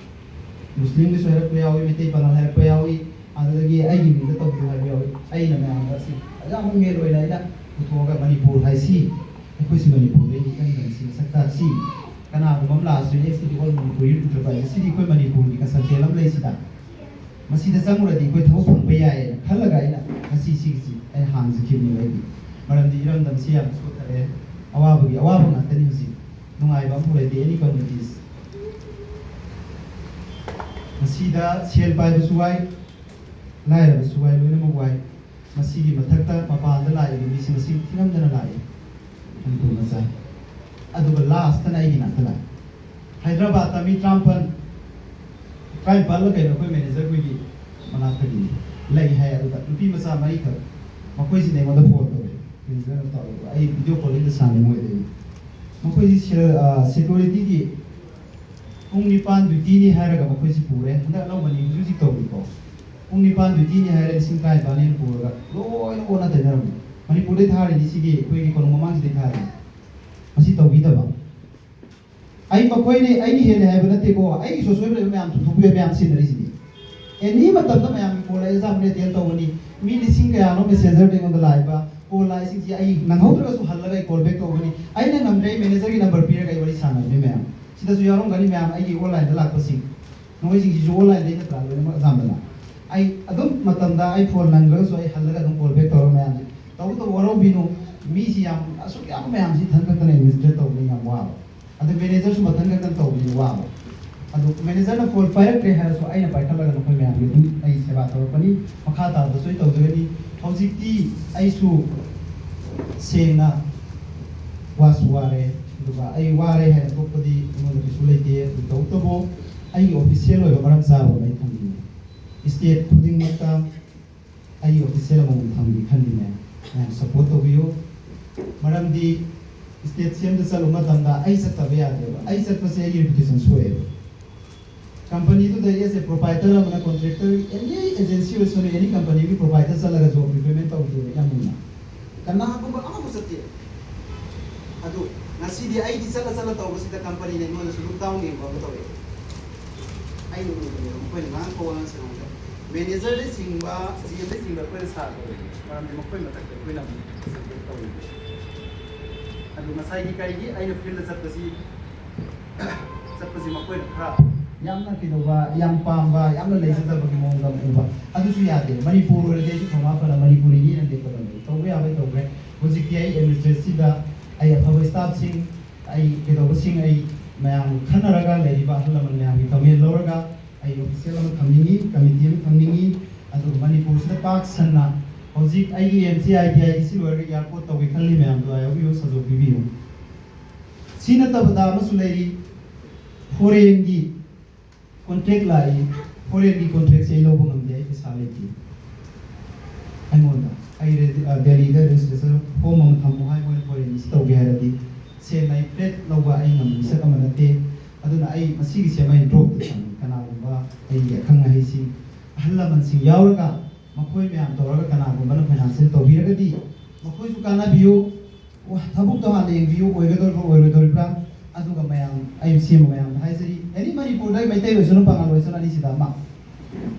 ꯃꯨꯁꯂꯤꯝꯒꯤꯁꯨ ꯍꯥꯏꯔꯛꯄ ꯌꯥꯎꯏ, ꯃꯩꯇꯩ ꯄꯥꯉꯜ ꯍꯥꯏꯔꯛꯄ ꯌꯥꯎꯏ, ꯑꯗꯨꯗꯒꯤ ꯑꯩꯒꯤ ꯃꯤꯡꯗ ꯇꯧꯕꯤꯌꯨ ꯍꯥꯏꯕ ꯌꯥꯎꯏ꯫ ꯑꯩꯅ ꯃꯌꯥꯝꯗ ꯁꯤ ꯑꯌꯥꯝꯕ ꯃꯦꯟ ꯑꯣꯏꯅ ꯑꯩꯅ ꯄꯨꯊꯣꯛꯑꯒ ꯃꯅꯤꯄꯨꯔ ꯍꯥꯏꯁꯤ ꯑꯩꯈꯣꯏꯁꯤ ꯃꯅꯤꯄꯨꯔꯗꯩꯅꯤ, ꯈꯪꯗꯕꯁꯤ ꯃꯁꯛ ꯇꯥꯛꯁꯤ꯫ ꯀꯅꯥꯒꯨꯝꯕ ꯑꯃ ꯂꯥꯛꯑꯁꯨ, "S T D all Manipuri enterprises ꯁꯤꯗꯤ ꯑꯩꯈꯣꯏ ꯃꯅꯤꯄꯨꯔꯒꯤ ꯀꯟꯁꯦꯞꯁꯦꯜ ꯑꯃ ꯂꯩꯁꯤꯗ, ꯃꯁꯤꯗ ꯆꯪꯉꯨꯔꯗꯤ ꯑꯩꯈꯣꯏ ꯊꯕꯛ ꯐꯪꯕ ꯌꯥꯏꯌꯦꯅ" ꯈꯜꯂꯒ ꯑꯩꯅ ꯉꯁꯤ ꯁꯤꯒꯤꯁꯤ ꯑꯩꯅ ꯍꯥꯡꯖꯈꯤꯕꯅꯦꯕ ꯑꯩꯗꯤ꯫ ꯃꯔꯝꯗꯤ ꯏꯔꯝꯗꯝꯁꯤ ꯌꯥꯝ ꯁꯣꯠꯊꯔꯦ, ꯑꯋꯥꯕꯒꯤ ꯑꯋꯥꯕ ꯉꯥꯛꯇꯅꯤ ꯍꯧꯖꯤꯛ꯫ ꯅꯨꯡꯉꯥꯏꯕ ꯑꯃꯐꯥꯎ ꯂꯩꯇꯦ ꯑꯦꯅꯤ ꯀꯝꯃꯨꯅꯤꯇꯤꯁ꯫ ꯃꯁꯤꯗ ꯁꯦꯜ ꯄꯥꯏꯕꯁꯨ ꯋꯥꯏ, ꯂꯥꯏꯔꯕꯁꯨ ꯋꯥꯏ, ꯂꯣꯏꯅꯃꯛ ꯋꯥꯏ꯫ ꯃꯁꯤꯒꯤ ꯃꯊꯛꯇ ꯃꯄꯥꯟꯗ ꯂꯥꯛꯏꯕ ꯃꯤꯁꯤꯡ ꯃꯁꯤꯡ ꯊꯤꯉꯝꯗꯅ ꯂꯥꯛꯏ, ꯃꯅꯤꯄꯨꯔ ꯃꯆꯥ꯫ ꯑꯗꯨꯒ ꯂꯥꯁꯇꯅ ꯑꯩꯒꯤ ꯅꯥꯛꯇ ꯂꯥꯛꯏ꯫ ꯍꯥꯏꯗ꯭ꯔꯕꯥꯗꯇ ꯃꯤ ꯇꯔꯥꯃꯥꯄꯜ, ꯇꯔꯥꯅꯤꯄꯥꯜꯂ ꯀꯩꯅꯣ ꯑꯩꯈꯣꯏ ꯃꯦꯅꯦꯖꯔ ꯈꯣꯏꯒꯤ ꯃꯅꯥꯛꯇꯒꯤꯅꯤ ꯂꯩ ꯍꯥꯏ꯫ ꯑꯗꯨꯗ ꯅꯨꯄꯤ ꯃꯆꯥ ꯃꯔꯤꯈꯛ, ꯃꯈꯣꯏꯁꯤꯅ ꯑꯩꯉꯣꯟꯗ ꯐꯣꯟ ꯇꯧꯔꯛꯑꯦ, ꯃꯦꯅꯦꯖꯔꯅ ꯇꯧꯔꯛꯑꯦ꯫ ꯑꯩ ꯚꯤꯗꯤꯑꯣ ꯀꯣꯂꯤꯡꯗ ꯁꯥꯟꯅꯩ ꯃꯣꯏꯗꯒꯤ꯫ ꯃꯈꯣꯏꯁꯤ ꯁꯦ-, ꯑ, ꯁꯦꯀ꯭ꯌꯨꯔꯤꯇꯤꯒꯤ ꯄꯨꯡ ꯅꯤꯄꯥꯟ ꯗ꯭ꯌꯨꯇꯤꯅꯤ ꯍꯥꯏꯔꯒ ꯃꯈꯣꯏꯁꯤ ꯄꯨꯔꯦ꯫ ꯍꯟꯗꯛ ꯑꯅꯧꯕ ꯅ꯭ꯌꯨꯁꯁꯨ ꯍꯧꯖꯤꯛ ꯇꯧꯔꯤꯀꯣ꯫ ꯄꯨꯡ ꯅꯤꯄꯥꯟ ꯗ꯭ꯌꯨꯇꯤꯅꯤ ꯍꯥꯏꯔꯦ, ꯂꯤꯁꯤꯡ ꯇꯔꯥꯅꯤꯄꯥꯟꯅꯦꯅ ꯄꯨꯔꯒ ꯂꯣꯏꯅ ꯑꯣꯟꯅ ꯇꯩꯅꯔꯝꯃꯤ꯫ ꯃꯅꯤꯄꯨꯔꯗꯩ ꯊꯥꯔꯤꯅꯤ ꯁꯤꯒꯤ ꯑꯩꯈꯣꯏꯒꯤ ꯀꯣꯅꯨꯡ ꯃꯃꯥꯡꯁꯤꯗꯩ ꯊꯥꯔꯤꯅꯤ꯫ ꯃꯁꯤ ꯇꯧꯕꯤꯗꯕ꯫ ꯑꯩ ꯃꯈꯣꯏꯅ ꯑꯩꯅ ꯍꯦꯜꯂꯦ ꯍꯥꯏꯕ ꯅꯠꯇꯦꯀꯣ, ꯑꯩꯒꯤ ꯁꯣꯏꯁꯣꯏ ꯂꯩꯕ ꯃꯌꯥꯝ ꯆꯨꯝꯊꯣꯛꯄꯤꯕ ꯃꯌꯥꯝ ꯁꯤꯖꯤꯟꯅꯔꯤꯁꯤꯅꯤ꯫ ꯑꯦꯅꯤ ꯃꯇꯝꯗ ꯃꯌꯥꯝꯒꯤ ꯀꯣꯜ ꯂꯥꯛꯑꯦ, ꯑꯦꯛꯖꯥꯝ ꯇꯦꯟ ꯇꯧꯕꯅꯤ, ꯃꯤ ꯂꯤꯁꯤꯡ ꯀꯌꯥꯅꯣ ꯃꯦꯁꯦꯟꯖꯔꯗ ꯑꯩꯉꯣꯟꯗ ꯂꯥꯛꯏꯕ ꯀꯣꯜ ꯂꯥꯛꯏꯁꯤꯡꯁꯤ ꯑꯩ ꯅꯪꯍꯧꯗ꯭ꯔꯒꯁꯨ ꯍꯜꯂꯒ ꯑꯩ ꯀꯣꯜ ꯕꯦꯛ ꯇꯧꯒꯅꯤ꯫ ꯑꯩꯅ ꯉꯝꯗ꯭ꯔꯦ, ꯑꯩ ꯃꯦꯅꯦꯖꯔꯒꯤ ꯅꯝꯕꯔ ꯄꯤꯔꯒ ꯑꯩ ꯋꯥꯔꯤ ꯁꯥꯟꯅꯕꯅꯤ ꯃꯌꯥꯝ꯫ ꯁꯤꯗꯁꯨ ꯌꯥꯎꯔꯝꯒꯅꯤ ꯃꯌꯥꯝ, ꯑꯩꯒꯤ ꯑꯣꯟꯂꯥꯏꯟꯗ ꯂꯥꯛꯄꯁꯤꯡ, ꯅꯈꯣꯏꯁꯤꯡꯁꯤꯁꯨ ꯑꯣꯟꯂꯥꯏꯟꯗꯩ ꯅꯠꯇ꯭ꯔꯥ ꯂꯣꯏꯅꯃꯛ ꯑꯌꯥꯝꯕꯅ꯫ ꯑꯩ ꯑꯗꯨꯝ ꯃꯇꯝꯗ ꯑꯩ ꯐꯣꯟ ꯅꯪꯗ꯭ꯔꯒꯁꯨ ꯑꯩ ꯍꯜꯂꯒ ꯑꯗꯨꯝ ꯀꯣꯜ ꯕꯦꯛ ꯇꯧꯔꯒ ꯃꯌꯥꯝꯁꯤ ꯇꯧꯕꯇꯕꯨ ꯋꯥꯔꯧꯕꯤꯅꯨ꯫ ꯃꯤꯁꯤ ꯌꯥꯝ ꯑꯁꯨꯛ ꯌꯥꯝꯕ ꯃꯌꯥꯝꯁꯤ ꯏꯊꯟ ꯈꯛꯇꯅ ꯑꯦꯗꯃꯤꯅꯤꯁꯇ꯭ꯔꯦꯠ ꯇꯧꯕꯅ ꯌꯥꯝ ꯋꯥꯕ꯫ ꯑꯗ ꯃꯦꯅꯦꯖꯔꯁꯨ ꯃꯊꯟ ꯈꯛꯇꯅ ꯇꯧꯕꯅꯤꯅ ꯋꯥꯕ꯫ ꯑꯗꯣ ꯃꯦꯅꯦꯖꯔꯅ ꯐꯣꯟ ꯄꯥꯏꯔꯛꯇ꯭ꯔꯦ ꯍꯥꯏꯔꯁꯨ ꯑꯩꯅ ꯄꯥꯏꯈꯠꯂꯒ ꯅꯈꯣꯏ ꯃꯌꯥꯝꯒꯤ ꯑꯗꯨꯝ ꯑꯩ ꯁꯦꯕꯥ ꯇꯧꯔꯛꯄꯅꯤ꯫ ꯃꯈꯥ ꯇꯥꯕꯗꯁꯨ ꯑꯩ ꯇꯧꯖꯒꯅꯤ꯫ ꯍꯧꯖꯤꯛꯇꯤ ꯑꯩꯁꯨ ꯁꯦꯡꯅ ꯋꯥꯁꯨ ꯋꯥꯔꯦ, ꯑꯗꯨꯒ ꯑꯩ ꯋꯥꯔꯦ ꯍꯥꯏꯅ ꯊꯣꯛꯄꯗꯤ ꯑꯩꯉꯣꯟꯗ ꯀꯩꯁꯨ ꯂꯩꯇꯦ꯫ ꯑꯗꯨ ꯇꯧꯕꯇꯕꯨ ꯑꯩꯒꯤ ꯑꯣꯐꯤꯁꯤꯌꯦꯜ ꯑꯣꯏꯕ ꯃꯔꯝ ꯆꯥꯕ ꯑꯃ ꯑꯩ ꯊꯝꯅꯤꯡꯉꯤ꯫ ꯏꯁꯇꯦꯠ ꯈꯨꯗꯤꯡꯃꯛꯇ ꯑꯩꯒꯤ ꯑꯣꯐꯤꯁꯤꯌꯦꯜ ꯑꯃꯃꯝ ꯊꯝꯒꯦ ꯈꯜꯂꯤꯅꯦ꯫ ꯃꯌꯥꯝ ꯁꯄꯣꯔꯠ ꯇꯧꯕꯤꯌꯨ꯫ ꯃꯔꯝꯗꯤ ꯏꯁꯇꯦꯠ ꯁꯤ ꯑꯦꯝꯗ ꯆꯠꯂꯨꯕ ꯃꯇꯝꯗ ꯑꯩ ꯆꯠꯇꯕ ꯌꯥꯗꯦꯕ꯫ ꯑꯩ ꯆꯠꯄꯁꯦ ꯑꯩꯒꯤ ꯔꯤꯄꯨꯇꯦꯁꯟ ꯁꯣꯛꯑꯦꯕ꯫ ꯀꯝꯄꯅꯤꯗꯨꯗ ꯑꯦꯁ ꯑꯦ ꯄ꯭ꯔꯣꯄꯥꯏꯇꯔ ꯑꯃꯅ ꯀꯣꯟꯇ꯭ꯔꯦꯛꯇꯔ ꯑꯦꯅꯤ ꯑꯦꯖꯦꯟꯁꯤ ꯑꯣꯏꯁꯅꯨ, ꯑꯦꯅꯤ ꯀꯝꯄꯅꯤꯒꯤ ꯄ꯭ꯔꯣꯄꯥꯏꯇꯔ ꯆꯠꯂꯒ ꯖꯣꯕ ꯔꯤꯀ꯭ꯔꯨꯠꯃꯦꯟ ꯇꯧꯗꯦꯕ ꯌꯥꯝ ꯃꯨꯟꯅ꯫ ꯀꯅꯥꯒꯨꯝꯕ ꯑꯃꯐꯥꯎ ꯆꯠꯇꯦ꯫ ꯑꯗꯨ ꯉꯁꯤꯗꯤ ꯑꯩꯗꯤ ꯆꯠꯂ ꯆꯠꯂ ꯇꯧꯕꯁꯤꯗ ꯀꯝꯄꯅꯤꯅ ꯑꯩꯉꯣꯟꯗꯁꯨ ꯂꯨꯛ ꯗꯥꯎꯟ ꯌꯦꯡꯕ ꯑꯃ ꯇꯧꯔꯛꯑꯦ꯫ ꯑꯩꯅ ꯎꯕꯅꯦꯕ ꯃꯈꯣꯏꯅ ꯉꯥꯡꯉꯛꯄ ꯋꯥꯉꯥꯡꯁꯦ ꯑꯩꯉꯣꯟꯗ꯫ ꯃꯦꯅꯦꯖꯔꯗꯩ ꯆꯤꯡꯕ, ꯖꯤ ꯑꯦꯝꯗꯩ ꯆꯤꯡꯕ ꯑꯩꯈꯣꯏꯅ ꯁꯥꯔ ꯀꯧꯋꯦ꯫ ꯃꯔꯝꯗꯤ ꯃꯈꯣꯏ ꯃꯊꯛꯇ ꯑꯩꯈꯣꯏꯅ ꯑꯃꯨꯛ ꯁꯕꯖꯦꯛ ꯇꯧꯔꯤꯕ꯫ ꯑꯗꯨ ꯉꯁꯥꯏꯒꯤ ꯀꯔꯤꯒꯤ ꯑꯩꯅ ꯐꯤꯜꯗ ꯆꯠꯄꯁꯤ, ꯆꯠꯄꯁꯤ ꯃꯈꯣꯏꯅ ꯈꯔ ꯌꯥꯝꯅ ꯀꯩꯗꯧꯕ, ꯌꯥꯝ ꯄꯥꯝꯕ, ꯌꯥꯝꯅ ꯂꯩꯖꯗꯕꯒꯤ ꯃꯑꯣꯡꯗ ꯑꯃꯨꯛ ꯎꯕ꯫ ꯑꯗꯨꯁꯨ ꯌꯥꯗꯦ꯫ ꯃꯅꯤꯄꯨꯔ ꯑꯣꯏꯔꯗꯤ ꯑꯩꯁꯨ ꯊꯧꯅꯥ ꯐꯅ ꯃꯅꯤꯄꯨꯔꯤꯅꯤꯅ ꯂꯦꯞꯀꯗꯕꯅꯤ꯫ ꯇꯧꯕ ꯌꯥꯕꯩ ꯇꯧꯈ꯭ꯔꯦ꯫ ꯍꯧꯖꯤꯛꯇꯤ ꯑꯩ ꯑꯦꯗꯃꯤꯅꯤꯁꯇ꯭ꯔꯦꯁꯟꯗ ꯑꯩ ꯑꯐꯕ ꯁ꯭ꯇꯥꯐꯁꯤꯡ, ꯑꯩ ꯀꯩꯗꯧꯕꯁꯤꯡ ꯑꯩ ꯃꯌꯥꯝ ꯈꯟꯅꯔꯒ, ꯂꯩꯔꯤꯕ ꯑꯍꯜ ꯂꯃꯟ ꯃꯌꯥꯝꯒꯤ ꯀꯃꯦꯟ ꯂꯧꯔꯒ ꯑꯩ ꯑꯣꯐꯤꯁꯤꯌꯦꯜ ꯑꯃ ꯊꯝꯅꯤꯡꯉꯤ, ꯀꯃꯤꯇꯤ ꯑꯃ ꯊꯝꯅꯤꯡꯉꯤ꯫ ꯑꯗꯨꯒ ꯃꯅꯤꯄꯨꯔꯁꯤꯗ ꯄꯥꯛ ꯁꯟꯅ ꯍꯧꯖꯤꯛ ꯑꯩꯒꯤ M C I T I C ꯂꯣꯏꯔꯒ ꯑꯦꯌꯥꯔꯄꯣꯔꯠ ꯇꯧꯒꯦ ꯈꯜꯂꯤ ꯃꯌꯥꯝꯗꯣ ꯑꯥꯏ ꯑꯣ ꯕꯤ ꯑꯣ ꯁꯖꯣꯛ ꯄꯤꯕꯤꯌꯨ꯫ ꯁꯤ ꯅꯠꯇꯕꯗ ꯑꯃꯁꯨ ꯂꯩꯔꯤ, ꯐꯣꯔꯦꯟꯒꯤ ꯀꯣꯟꯇ꯭ꯔꯦꯛ ꯂꯥꯛꯏ꯫ ꯐꯣꯔꯦꯟꯒꯤ ꯀꯣꯟꯇ꯭ꯔꯦꯛꯁꯦ ꯑꯩ ꯂꯧꯕ ꯉꯝꯗꯦ, ꯑꯩ ꯄꯩꯁꯥ ꯂꯩꯇꯦ꯫ ꯑꯩꯉꯣꯟꯗ ꯑꯩ ꯔꯦꯖꯤ-, ꯑ, ꯗꯦꯜꯂꯤꯗ ꯔꯦꯖꯤꯁꯇ꯭ꯔꯦꯁꯟ ꯐꯣꯝ ꯑꯃ ꯊꯝꯃꯨ ꯍꯥꯏ, ꯃꯣꯏꯅ ꯐꯣꯔꯦꯟꯒꯤꯁꯤ ꯇꯧꯒꯦ ꯍꯥꯏꯔꯗꯤ ꯁꯦꯟ ꯑꯩ ꯐ꯭ꯂꯦꯠ ꯂꯧꯕ ꯑꯩ ꯉꯝꯕ ꯃꯤꯁꯛ ꯑꯃ ꯅꯠꯇꯦ꯫ ꯑꯗꯨꯅ ꯑꯩ ꯃꯁꯤꯒꯤꯁꯦ ꯑꯃ ꯑꯩ ꯗ꯭ꯔꯣꯞꯇ ꯊꯝꯃꯤ꯫ ꯀꯅꯥꯒꯨꯝꯕ ꯑꯩꯒꯤ ꯑꯈꯪ ꯑꯍꯩꯁꯤꯡ, ꯑꯍꯜ ꯂꯃꯟꯁꯤꯡ ꯌꯥꯎꯔꯒ ꯃꯈꯣꯏ ꯃꯌꯥꯝ ꯇꯧꯔꯒ ꯀꯅꯥꯒꯨꯝꯕꯅ ꯐꯥꯏꯅꯥꯟꯁꯤꯌꯦꯜ ꯇꯧꯕꯤꯔꯒꯗꯤ ꯃꯈꯣꯏꯁꯨ ꯀꯥꯟꯅꯕꯤꯌꯨ꯫ ꯋꯥ-, ꯊꯕꯛꯇꯣ ꯍꯥꯟꯅ ꯌꯦꯡꯕꯤꯌꯨ, ꯑꯣꯏꯒꯗꯧꯔꯤꯕ꯭ꯔꯥ, ꯑꯣꯏꯔꯣꯏꯗꯧꯔꯤꯕ꯭ꯔꯥ? ꯑꯗꯨꯒ ꯃꯌꯥꯝ, ꯑꯩ ꯁꯦꯝꯕ ꯃꯌꯥꯝꯗ ꯍꯥꯏꯖꯔꯤ, ꯑꯦꯅꯤ ꯃꯅꯤꯄꯨꯔꯗ ꯃꯩꯇꯩ ꯑꯣꯏꯁꯅꯨ, ꯄꯥꯉꯜ ꯑꯣꯏꯁꯅꯨ, ꯑꯅꯤꯁꯤꯗ ꯑꯃ,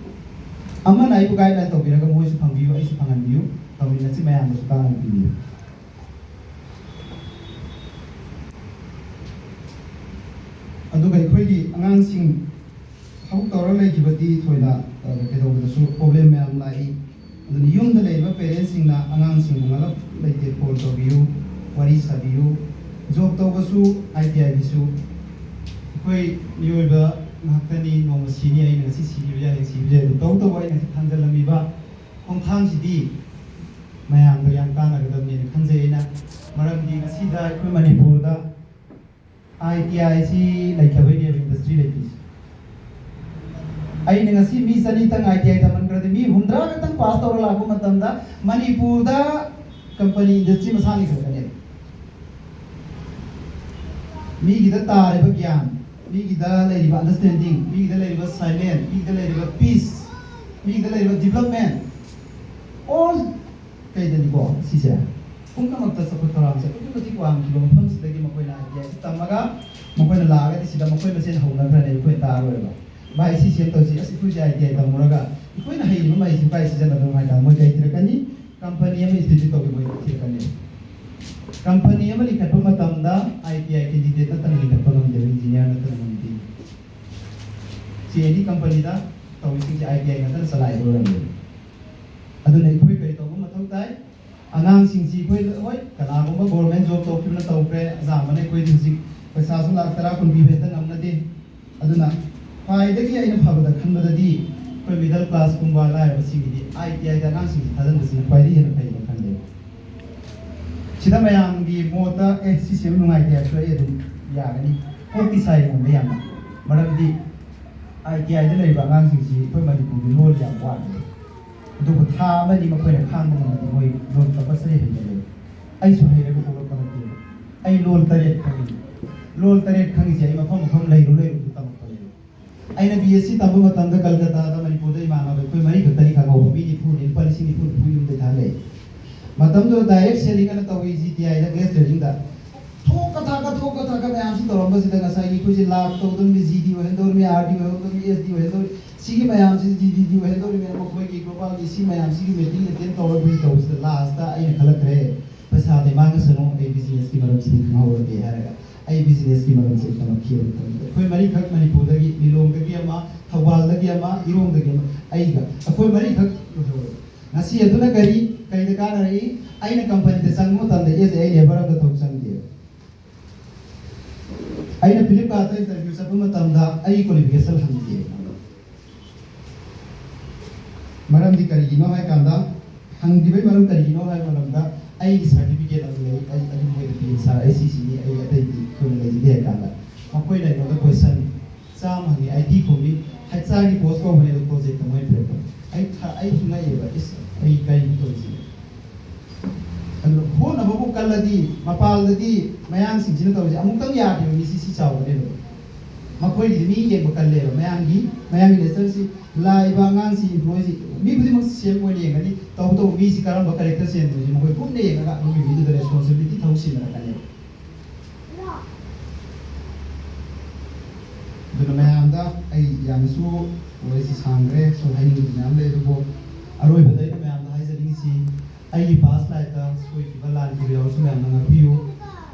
ꯑꯃꯅ ꯑꯩꯕꯨ ꯒꯥꯏꯗꯂꯥꯏꯟ ꯇꯧꯕꯤꯔꯒ ꯃꯣꯏꯁꯨ ꯐꯪꯕꯤꯌꯨ, ꯑꯩꯁꯨ ꯐꯪꯍꯟꯕꯤꯌꯨ, ꯇꯧꯃꯤꯟꯅꯁꯤ, ꯃꯌꯥꯝꯗꯁꯨ ꯀꯥꯟꯅꯕ ꯄꯤꯕꯤꯌꯨ꯫ ꯑꯗꯨꯒ ꯑꯩꯈꯣꯏꯒꯤ ꯑꯉꯥꯡꯁꯤꯡ ꯊꯕꯛ ꯇꯧꯔ ꯂꯩꯈꯤꯕꯗꯤ ꯊꯣꯏꯅ, ꯑ, ꯀꯩꯗꯧꯕꯗꯁꯨ ꯄ꯭ꯔꯣꯕ꯭ꯂꯦꯝ ꯃꯌꯥꯝ ꯂꯥꯛꯏ꯫ ꯑꯗꯨꯅ ꯌꯨꯝꯗ ꯂꯩꯔꯤꯕ ꯄꯦꯔꯦꯟꯁꯁꯤꯡꯅ ꯑꯉꯥꯡꯁꯤꯡꯕꯨ ꯉꯜꯂꯞ ꯂꯩꯇꯦ ꯀꯣꯜ ꯇꯧꯕꯤꯌꯨ, ꯋꯥꯔꯤ ꯁꯥꯕꯤꯌꯨ꯫ ꯖꯣꯕ ꯇꯧꯕꯁꯨ, ꯑꯥꯏ ꯇꯤ ꯑꯥꯏꯒꯤꯁꯨ ꯑꯩꯈꯣꯏ ꯃꯤꯑꯣꯏꯕ ꯉꯥꯛꯇꯅꯤ, ꯅꯣꯡꯃ ꯁꯤꯅꯤ, ꯑꯩꯅ ꯉꯁꯤ ꯁꯤꯈꯤꯕ ꯌꯥꯏ, ꯍꯌꯦꯡ ꯁꯤꯕ ꯌꯥꯏ꯫ ꯑꯗꯨ ꯇꯧ ꯇꯧꯕ ꯑꯩꯅ ꯉꯁꯤ ꯊꯝꯖꯤꯜꯂꯝꯃꯤꯕ ꯈꯣꯡꯊꯥꯡꯁꯤꯗꯤ ꯃꯌꯥꯝꯗ ꯌꯥꯝ ꯀꯥꯟꯅꯒꯗꯕꯅꯦꯅ ꯈꯟꯖꯩ ꯑꯩꯅ꯫ ꯃꯔꯝꯗꯤ ꯉꯁꯤꯗ ꯑꯩꯈꯣꯏ ꯃꯅꯤꯄꯨꯔꯗ ꯑꯥꯏ ꯇꯤ ꯑꯥꯏ ꯁꯤ ꯂꯩꯇꯕꯩꯅꯦꯕ ꯏꯟꯗꯁꯇ꯭ꯔꯤ ꯂꯩꯇ꯭ꯔꯤꯁꯦ꯫ ꯑꯩꯅ ꯉꯁꯤ ꯃꯤ ꯆꯅꯤꯇꯪ ꯑꯥꯏ ꯇꯤ ꯑꯥꯏ ꯇꯝꯍꯟꯈ꯭ꯔꯗꯤ ꯃꯤ ꯍꯨꯝꯗ꯭ꯔꯥ ꯈꯛꯇꯪ ꯄꯥꯁ ꯇꯧꯔ ꯂꯥꯛꯄ ꯃꯇꯝꯗ ꯃꯅꯤꯄꯨꯔꯗ ꯀꯝꯄꯅꯤ ꯏꯟꯗꯁꯇ꯭ꯔꯤ ꯃꯁꯥ ꯂꯤꯡꯈꯠꯀꯅꯦꯕ꯫ ꯃꯤꯒꯤꯗ ꯇꯥꯔꯤꯕ ꯒ꯭ꯌꯥꯟ, ꯃꯤꯒꯤꯗ ꯂꯩꯔꯤꯕ ꯑꯟꯗꯔꯁꯇꯦꯟꯗꯤꯡ, ꯃꯤꯒꯤꯗ ꯂꯩꯔꯤꯕ ꯁꯥꯏꯂꯦꯟ, ꯃꯤꯒꯤꯗ ꯂꯩꯔꯤꯕ ꯄꯤꯁ, ꯃꯤꯒꯤꯗ ꯂꯩꯔꯤꯕ ꯗꯤꯕꯂꯞꯃꯦꯟ, ꯑꯣꯜ ꯀꯩꯗꯅꯤꯀꯣ ꯁꯤꯁꯦ ꯄꯨꯝꯅꯃꯛꯇ ꯆꯥꯎꯈꯠ ꯊꯧꯔꯥꯡꯁꯦ ꯑꯗꯨꯛꯀꯤ ꯃꯇꯤꯛ ꯋꯥꯡꯈꯤꯕ ꯃꯐꯝꯁꯤꯗꯒꯤ ꯃꯈꯣꯏꯅ ꯑꯥꯏ ꯇꯤ ꯑꯥꯏꯁꯤ ꯇꯝꯃꯒ ꯃꯈꯣꯏꯅ ꯂꯥꯛꯑꯒꯗꯤ ꯁꯤꯗ ꯃꯈꯣꯏ ꯃꯁꯦꯟ ꯍꯧꯅꯈ꯭ꯔꯅꯤ, ꯑꯩꯈꯣꯏ ꯇꯥꯔꯣꯏꯕ꯫ "ꯚꯥꯏ, ꯁꯤ ꯁꯦꯝ ꯇꯧꯁꯤ, ꯑꯁ, ꯑꯩꯈꯣꯏꯁꯦ ꯑꯥꯏ ꯇꯤ ꯑꯥꯏ ꯇꯝꯃꯨꯔꯒ ꯑꯩꯈꯣꯏꯅ ꯍꯩꯔꯤꯕ ꯃꯍꯩꯁꯤ ꯀꯥꯏ ꯁꯤꯖꯤꯟꯅꯗꯣꯏꯅꯣ?" ꯍꯥꯏ ꯀꯥꯟꯗ ꯃꯣꯏ ꯀꯔꯤ ꯊꯤꯔꯛꯀꯅꯤ? ꯀꯝꯄꯅꯤ ꯑꯃ ꯏꯟꯁꯇꯤꯇ꯭ꯌꯨꯠ ꯇꯧꯒꯦ ꯃꯣꯏ ꯊꯤꯔꯛꯀꯅꯤ꯫ ꯀꯝꯄꯅꯤ ꯑꯃ ꯂꯤꯡꯈꯠꯄ ꯃꯇꯝꯗ ꯑꯥꯏ ꯇꯤ ꯑꯥꯏ ꯀꯦꯟꯗꯤꯗꯦꯠ ꯅꯠꯇꯅ ꯂꯤꯡꯈꯠꯄ ꯉꯝꯗꯦꯕ, ꯏꯟꯖꯤꯅꯤꯌꯥꯔ ꯅꯠꯇꯅ ꯉꯝꯗꯦ꯫ ꯁꯤ ꯑꯦꯅꯤ ꯀꯝꯄꯅꯤꯗ ꯇꯧꯔꯤꯁꯤꯡꯁꯦ ꯑꯥꯏ ꯇꯤ ꯑꯥꯏ ꯅꯠꯇꯅ ꯆꯂꯥꯏꯕ ꯑꯣꯏꯔꯝꯃꯦꯕ꯫ ꯑꯗꯨꯅ ꯑꯩꯈꯣꯏ ꯀꯔꯤ ꯇꯧꯕ ꯃꯊꯧ ꯇꯥꯏ? ꯑꯉꯥꯡꯁꯤꯡꯁꯤ ꯑꯩꯈꯣꯏ, ꯍꯣꯏ, ꯀꯅꯥꯒꯨꯝꯕ ꯒꯣꯔꯃꯦꯟ ꯖꯣꯕ ꯇꯧꯈꯤꯕꯅ ꯇꯧꯈ꯭ꯔꯦ, ꯑꯌꯥꯝꯕꯅ ꯑꯩꯈꯣꯏꯗꯤ ꯍꯧꯖꯤꯛ ꯄꯩꯁꯥꯁꯨ ꯂꯥꯛ ꯇꯔꯥ ꯀꯨꯟ ꯄꯤꯕ ꯍꯦꯛꯇ ꯉꯝꯅꯗꯦ꯫ ꯑꯗꯨꯅ ꯈ꯭ꯋꯥꯏꯗꯒꯤ ꯑꯩꯅ ꯐꯕꯗ ꯈꯟꯕꯗꯗꯤ ꯑꯩꯈꯣꯏ ꯃꯤꯗꯜ ꯀ꯭ꯂꯥꯁꯀꯨꯝꯕ ꯂꯥꯏꯔꯕꯁꯤꯡꯒꯤꯗꯤ ꯑꯥꯏ ꯇꯤ ꯑꯥꯏꯗ ꯑꯉꯥꯡꯁꯤꯡꯁꯤ ꯊꯥꯖꯤꯟꯕꯁꯤꯅ ꯈ꯭ꯋꯥꯏꯗꯒꯤ ꯍꯦꯟꯅ ꯐꯩꯅ ꯈꯜꯂꯦ꯫ ꯁꯤꯗ ꯃꯌꯥꯝꯒꯤ ꯃꯣꯠꯇ, "ꯑꯦ, ꯁꯤ ꯁꯦꯝꯕ ꯅꯨꯡꯉꯥꯏꯇꯦ" ꯍꯥꯏꯕꯁꯨ ꯑꯩ ꯑꯗꯨꯝ ꯌꯥꯒꯅꯤ꯫ ꯀꯣꯛꯇꯤ ꯁꯥꯏ ꯑꯩꯉꯣꯟꯗ ꯌꯥꯝꯅ꯫ ꯃꯔꯝꯗꯤ ꯑꯥꯏ ꯇꯤ ꯑꯥꯏꯗ ꯂꯩꯔꯤꯕ ꯑꯉꯥꯡꯁꯤꯡꯁꯤ ꯑꯩꯈꯣꯏ ꯃꯅꯤꯄꯨꯔꯒꯤ ꯂꯣꯜ ꯌꯥꯝ ꯋꯥꯠꯂꯤ꯫ ꯑꯗꯨꯕꯨ ꯊꯥ ꯑꯃꯅꯤ ꯃꯈꯣꯏꯅ ꯈꯥꯡꯕ ꯉꯝꯃꯗꯤ ꯃꯣꯏ ꯂꯣꯜ ꯀꯝꯄꯜꯁꯔꯤ ꯍꯩꯅꯔꯦ꯫ ꯑꯩꯁꯨ ꯍꯩꯔꯒ ꯄꯣꯛꯂꯛꯄ ꯅꯠꯇꯦ꯫ ꯑꯩ ꯂꯣꯜ ꯇꯔꯦꯠ ꯈꯪꯉꯤ꯫ ꯂꯣꯜ ꯇꯔꯦꯠ ꯈꯪꯉꯤꯁꯦ ꯑꯩ ꯃꯐꯝ ꯃꯐꯝ ꯂꯩꯔꯨ ꯂꯩꯔꯨꯕꯗ ꯇꯝꯃꯛꯄꯅꯦ꯫ ꯑꯩꯅ ꯕꯤ ꯑꯦꯁ ꯁꯤ ꯇꯝꯕ ꯃꯇꯝꯗ ꯀꯜꯀꯇꯥꯗ, ꯃꯅꯤꯄꯨꯔꯗ ꯏꯃꯥꯟꯅꯕ ꯑꯩꯈꯣꯏ ꯃꯔꯤ ꯈꯛꯇꯅꯤ ꯈꯪꯍꯧꯕ, ꯃꯤ ꯅꯤꯐꯨꯅꯤ, ꯂꯨꯄꯥ ꯂꯤꯁꯤꯡ ꯅꯤꯐꯨ ꯅꯤꯐꯨ ꯌꯨꯝꯗꯩ ꯊꯥꯔꯛꯑꯦ꯫ ꯃꯇꯝꯗꯨꯗ ꯗꯥꯏꯔꯦꯛ ꯁꯦꯂꯤꯡ ꯑꯅ ꯇꯧꯏ, ꯖꯤ ꯇꯤ ꯑꯥꯏꯗ, ꯒ꯭ꯂꯦꯁ ꯇ꯭ꯔꯦꯗꯤꯡꯗ꯫ ꯊꯣꯛꯀ ꯊꯥꯛꯀ, ꯊꯣꯛꯀ ꯊꯥꯛꯀ ꯃꯌꯥꯝꯁꯤ ꯇꯧꯔꯝꯕꯁꯤꯗ ꯉꯁꯥꯏꯒꯤ ꯑꯩꯈꯣꯏꯁꯦ ꯂꯥꯛ ꯇꯧꯗꯧꯔꯤꯕꯅꯤ, ꯖꯤ ꯗꯤ ꯑꯣꯏꯍꯟꯗꯧꯔꯤꯕꯅꯤ, ꯑꯥꯔ ꯗꯤ ꯑꯣꯏꯍꯟꯗꯧꯔꯤꯕꯅꯤ, ꯑꯦꯁ ꯗꯤ ꯑꯣꯏꯍꯟꯗꯧꯔꯤꯕꯅꯤ꯫ ꯁꯤꯒꯤ ꯃꯌꯥꯝꯁꯤ ꯖꯤ ꯗꯤ ꯗꯤ ꯑꯣꯏꯍꯟꯗꯧꯔꯤꯕꯅꯤ꯫ ꯃꯈꯣꯏꯒꯤ ꯒ꯭ꯂꯣꯕꯥꯜꯒꯤ ꯁꯤ ꯃꯌꯥꯝꯁꯤꯒꯤ ꯃꯤꯇꯤꯡ ꯑꯦꯇꯦꯟ ꯇꯧꯔꯒ ꯑꯩꯈꯣꯏ ꯇꯧꯕꯁꯤꯗ ꯂꯥꯁꯇ ꯑꯩꯅ ꯈꯜꯂꯛꯈ꯭ꯔꯦ, ꯄꯩꯁꯥꯗꯤ ꯃꯥꯡꯉꯁꯅꯨ, ꯑꯩ ꯕꯤꯖꯤꯅꯦꯁꯀꯤ ꯃꯔꯝꯁꯤꯗꯤ ꯈꯪꯍꯧꯔꯒꯦ ꯍꯥꯏꯔꯒ ꯑꯩ ꯕꯤꯖꯤꯅꯦꯁꯀꯤ ꯃꯔꯝꯁꯦ ꯇꯝꯃꯛꯈꯤꯕ ꯃꯇꯝꯗ ꯑꯩꯈꯣꯏ ꯃꯔꯤꯈꯛ ꯃꯅꯤꯄꯨꯔꯗꯒꯤ, ꯂꯤꯂꯣꯡꯗꯒꯤ ꯑꯃ, ꯊꯧꯕꯥꯜꯗꯒꯤ ꯑꯃ, ꯏꯔꯣꯡꯗꯒꯤ ꯑꯃ, ꯑꯩꯒ, ꯑꯩꯈꯣꯏ ꯃꯔꯤꯈꯛ ꯂꯣꯏꯍꯧꯔꯦ꯫ ꯉꯁꯤ ꯑꯗꯨꯅ ꯀꯔꯤ, ꯀꯩꯗ ꯀꯥꯟꯅꯔꯛꯏ? ꯑꯩꯅ ꯀꯝꯄꯅꯤꯗ ꯆꯪꯕ ꯃꯇꯝꯗ ꯑꯦꯁ ꯑꯦ ꯑꯩ ꯂꯦꯕꯔ ꯑꯝꯇ ꯊꯕꯛ ꯆꯪꯗꯦ꯫ ꯑꯩꯅ ꯐ꯭ꯂꯤꯞꯀꯥꯔꯠꯇ ꯏꯟꯇꯔꯚ꯭ꯌꯨ ꯆꯠꯄ ꯃꯇꯝꯗ ꯑꯩꯒꯤ ꯀ꯭ꯋꯥꯂꯤꯐꯤꯀꯦꯁꯟ ꯍꯪꯗꯦ꯫ ꯃꯔꯝꯗꯤ ꯀꯔꯤꯒꯤꯅꯣ ꯍꯥꯏ ꯀꯥꯟꯗ, ꯍꯪꯗ꯭ꯔꯤꯕꯩ ꯃꯔꯝ ꯀꯔꯤꯒꯤꯅꯣ ꯍꯥꯏꯕ ꯃꯇꯝꯗ, ꯑꯩꯒꯤ ꯁꯥꯔꯇꯤꯐꯤꯀꯦꯠ ꯑꯃ ꯂꯩ, ꯑꯩ ꯑꯗꯨ ꯃꯣꯏꯗ ꯄꯤ, "ꯁꯥꯔ, ꯑꯩ ꯁꯤꯁꯤꯅꯤ, ꯑꯩ ꯑꯇꯩꯗꯤ ꯑꯩꯈꯣꯏꯅ ꯂꯩꯖꯗꯦ" ꯍꯥꯏ ꯀꯥꯟꯗ, ꯃꯈꯣꯏꯅ ꯑꯩꯉꯣꯟꯗ ꯀꯣꯏꯁꯟ ꯆꯥꯝꯃ ꯍꯪꯉꯤ, ꯑꯥꯏ ꯇꯤ ꯈꯨꯝꯃꯤ, ꯍꯩꯆ ꯑꯥꯔꯒꯤ ꯄꯣꯁ ꯀꯧꯕꯅꯦ, ꯑꯗꯣ ꯄ꯭ꯔꯣꯖꯦꯛꯇ ꯃꯣꯏꯅ ꯄꯤꯔꯛꯄ꯫ ꯑꯩ ꯊ-, ꯑꯩꯁꯨ ꯉꯛꯑꯦꯕ, "ꯏꯁ, ꯑꯩ ꯀꯔꯤꯅꯣ ꯇꯧꯔꯤꯁꯤꯕꯣ?" ꯑꯗꯨ ꯍꯣꯠꯅꯕꯕꯨ ꯀꯜꯂꯗꯤ, ꯃꯄꯥꯟꯗꯗꯤ ꯃꯌꯥꯡꯁꯤꯡꯁꯤꯅ ꯇꯧꯔꯤꯁꯦ ꯑꯃꯨꯛꯇꯪ ꯌꯥꯗꯦꯕ, ꯃꯤ ꯁꯤ ꯁꯤ ꯆꯥꯎꯕꯅꯦꯕ꯫ ꯃꯈꯣꯏꯒꯤꯗꯤ ꯃꯤ ꯌꯦꯡꯕ ꯀꯜꯂꯦꯕ, ꯃꯌꯥꯡꯒꯤ, ꯃꯌꯥꯡꯒꯤ ꯅꯦꯆꯔꯁꯤ, ꯂꯥꯛꯏꯕ ꯑꯉꯥꯡꯁꯤ, ꯏꯝꯄ꯭ꯂꯣꯏꯁꯤ, ꯃꯤ ꯈꯨꯗꯤꯡꯃꯛ ꯁꯦꯝ ꯑꯣꯏꯅ ꯌꯦꯡꯒꯅꯤ꯫ ꯇꯧꯕꯇꯕꯨ ꯃꯤꯁꯤ ꯀꯔꯝꯕ ꯀꯦꯔꯦꯛꯇꯔ ꯆꯦꯟꯕꯅꯣꯁꯤ ꯃꯈꯣꯏ ꯃꯨꯟꯅ ꯌꯦꯡꯉꯒ ꯑꯗꯨꯒꯤ ꯃꯤꯗꯨꯗ ꯔꯦꯁꯄꯣꯟꯁꯤꯕꯤꯂꯤꯇꯤ ꯊꯕꯛ ꯁꯤꯟꯅꯔꯛꯀꯅꯦꯕ꯫ ꯑꯗꯨꯅ ꯃꯌꯥꯝꯗ ꯑꯩ ꯌꯥꯝꯅꯁꯨ ꯋꯥꯔꯤꯁꯤ ꯁꯥꯡꯈ꯭ꯔꯦ, ꯁꯨꯝ ꯍꯥꯏꯅꯤꯡꯕ ꯃꯌꯥꯝ ꯂꯩ, ꯑꯗꯨꯕꯨ ꯑꯔꯣꯏꯕꯗ ꯑꯩꯅ ꯃꯌꯥꯝꯗ ꯍꯥꯏꯖꯅꯤꯡꯉꯤꯁꯤ, ꯑꯩꯒꯤ ꯄꯥꯁ ꯂꯥꯏꯐꯇ ꯁꯣꯏꯈꯤꯕ ꯂꯥꯟꯈꯤꯕ ꯌꯥꯎꯔꯁꯨ ꯃꯌꯥꯝꯅ ꯉꯥꯛꯄꯤꯌꯨ꯫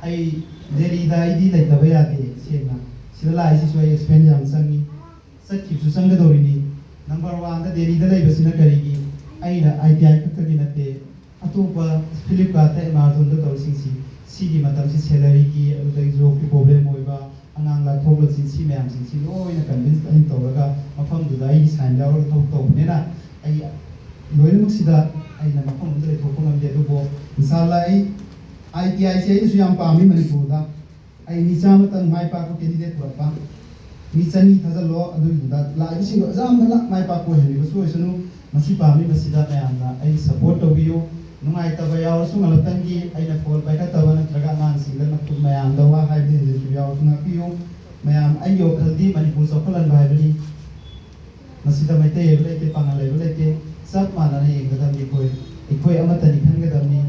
ꯑꯩ ꯗꯦꯜꯂꯤꯗ ꯑꯩꯗꯤ ꯂꯩꯇꯕ ꯌꯥꯗꯦ꯫ ꯁꯦꯡꯅ ꯁꯤꯗ ꯂꯥꯛꯏꯁꯤꯁꯨ ꯑꯩ ꯑꯦꯛꯁꯄꯦꯟꯁ ꯌꯥꯝ ꯆꯪꯉꯤ, ꯆꯠꯈꯤꯕꯁꯨ ꯆꯪꯒꯗꯧꯔꯤꯅꯤ꯫ ꯅꯝꯕꯔ ꯋꯥꯟꯗ ꯗꯦꯜꯂꯤꯗ ꯂꯩꯕꯁꯤꯅ ꯀꯔꯤꯒꯤ? ꯑꯩꯅ ꯑꯥꯏ ꯇꯤ ꯑꯥꯏ ꯈꯛꯇꯒꯤ ꯅꯠꯇꯦ, ꯑꯇꯣꯞꯄ ꯐ꯭ꯂꯤꯞꯀꯥꯔꯠꯇ, ꯑꯦꯃꯥꯖꯣꯟꯗ ꯇꯧꯔꯤꯁꯤꯡꯁꯤ, ꯁꯤꯒꯤ ꯃꯇꯝꯁꯤ ꯁꯦꯂꯔꯤꯒꯤ, ꯑꯗꯨꯗꯒꯤ ꯖꯣꯕꯀꯤ ꯄ꯭ꯔꯣꯕ꯭ꯂꯦꯝ ꯑꯣꯏꯕ, ꯑꯉꯥꯡ ꯂꯥꯛꯊꯣꯛ ꯂꯥꯛꯁꯤꯟ, ꯁꯤ ꯃꯌꯥꯝꯁꯤꯡꯁꯤ ꯂꯣꯏꯅ ꯀꯟꯚꯤꯟꯁ ꯑꯩꯅ ꯇꯧꯔꯒ ꯃꯐꯝꯗꯨꯗ ꯑꯩꯒꯤ ꯁꯥꯏꯟ ꯌꯥꯎꯔꯒ ꯊꯕꯛ ꯇꯧꯕꯅꯤꯅ, ꯑꯩ ꯂꯣꯏꯅꯃꯛꯁꯤꯗ ꯑꯩꯅ ꯃꯐꯝ ꯑꯃꯗ ꯂꯩꯊꯣꯛꯄ ꯉꯝꯗꯦ꯫ ꯑꯗꯨꯕꯨ ꯏꯟꯁꯥꯜꯂꯥ ꯑꯩ ꯑꯥꯏ ꯇꯤ ꯑꯥꯏꯁꯦ ꯑꯩꯅꯁꯨ ꯌꯥꯝ ꯄꯥꯝꯃꯤ ꯃꯅꯤꯄꯨꯔꯗ꯫ ꯑꯩ ꯃꯤ ꯆꯥꯝꯃꯇꯪ ꯃꯥꯏ ꯄꯥꯛꯄ ꯀꯦꯟꯗꯤꯗꯦꯠ ꯄꯨꯔꯛꯄ, ꯃꯤ ꯆꯅꯤ ꯊꯥꯖꯤꯜꯂꯣ, ꯑꯗꯨꯒꯤꯗꯨꯗ ꯂꯥꯛꯏꯕꯁꯤꯡꯗꯣ ꯑꯌꯥꯝꯕꯅ ꯃꯥꯏ ꯄꯥꯛꯄ ꯑꯣꯏꯍꯟꯕꯤꯕꯁꯨ ꯑꯣꯏꯁꯅꯨ꯫ ꯃꯁꯤ ꯄꯥꯝꯃꯤ, ꯃꯁꯤꯗ ꯃꯌꯥꯝꯅ ꯑꯩ ꯁꯄꯣꯔꯠ ꯇꯧꯕꯤꯌꯨ꯫ ꯅꯨꯡꯉꯥꯏꯇꯕ ꯌꯥꯎꯔꯁꯨ ꯉꯥꯛꯇꯪꯒꯤ ꯑꯩꯅ ꯐꯣꯟ ꯄꯥꯏꯈꯠꯇꯕ ꯅꯠꯇ꯭ꯔꯒ ꯑꯉꯥꯡꯁꯤꯡꯗ ꯃꯈꯨ-, ꯃꯌꯥꯝꯗ ꯋꯥ ꯍꯥꯏꯕꯗ ꯍꯦꯟꯖꯤꯟꯈꯤꯕ ꯌꯥꯎꯔꯁꯨ ꯉꯥꯛꯄꯤꯌꯨ꯫ ꯃꯌꯥꯝ ꯑꯩꯒꯤ ꯋꯥꯈꯜꯗꯤ ꯃꯅꯤꯄꯨꯔ ꯆꯥꯎꯈꯠꯍꯟꯕ ꯍꯥꯏꯕꯅꯤ꯫ ꯃꯁꯤꯗ ꯃꯩꯇꯩ ꯍꯥꯏꯕ ꯂꯩꯇꯦ, ꯄꯥꯉꯜ ꯍꯥꯏꯕ ꯂꯩꯇꯦ, ꯆꯞ ꯃꯥꯟꯅꯅ ꯌꯦꯡꯒꯗꯕꯅꯤ꯫ ꯑꯩꯈꯣꯏ, ꯑꯩꯈꯣꯏ ꯑꯃꯠꯇꯅꯤ ꯈꯟꯒꯗꯕꯅꯤ꯫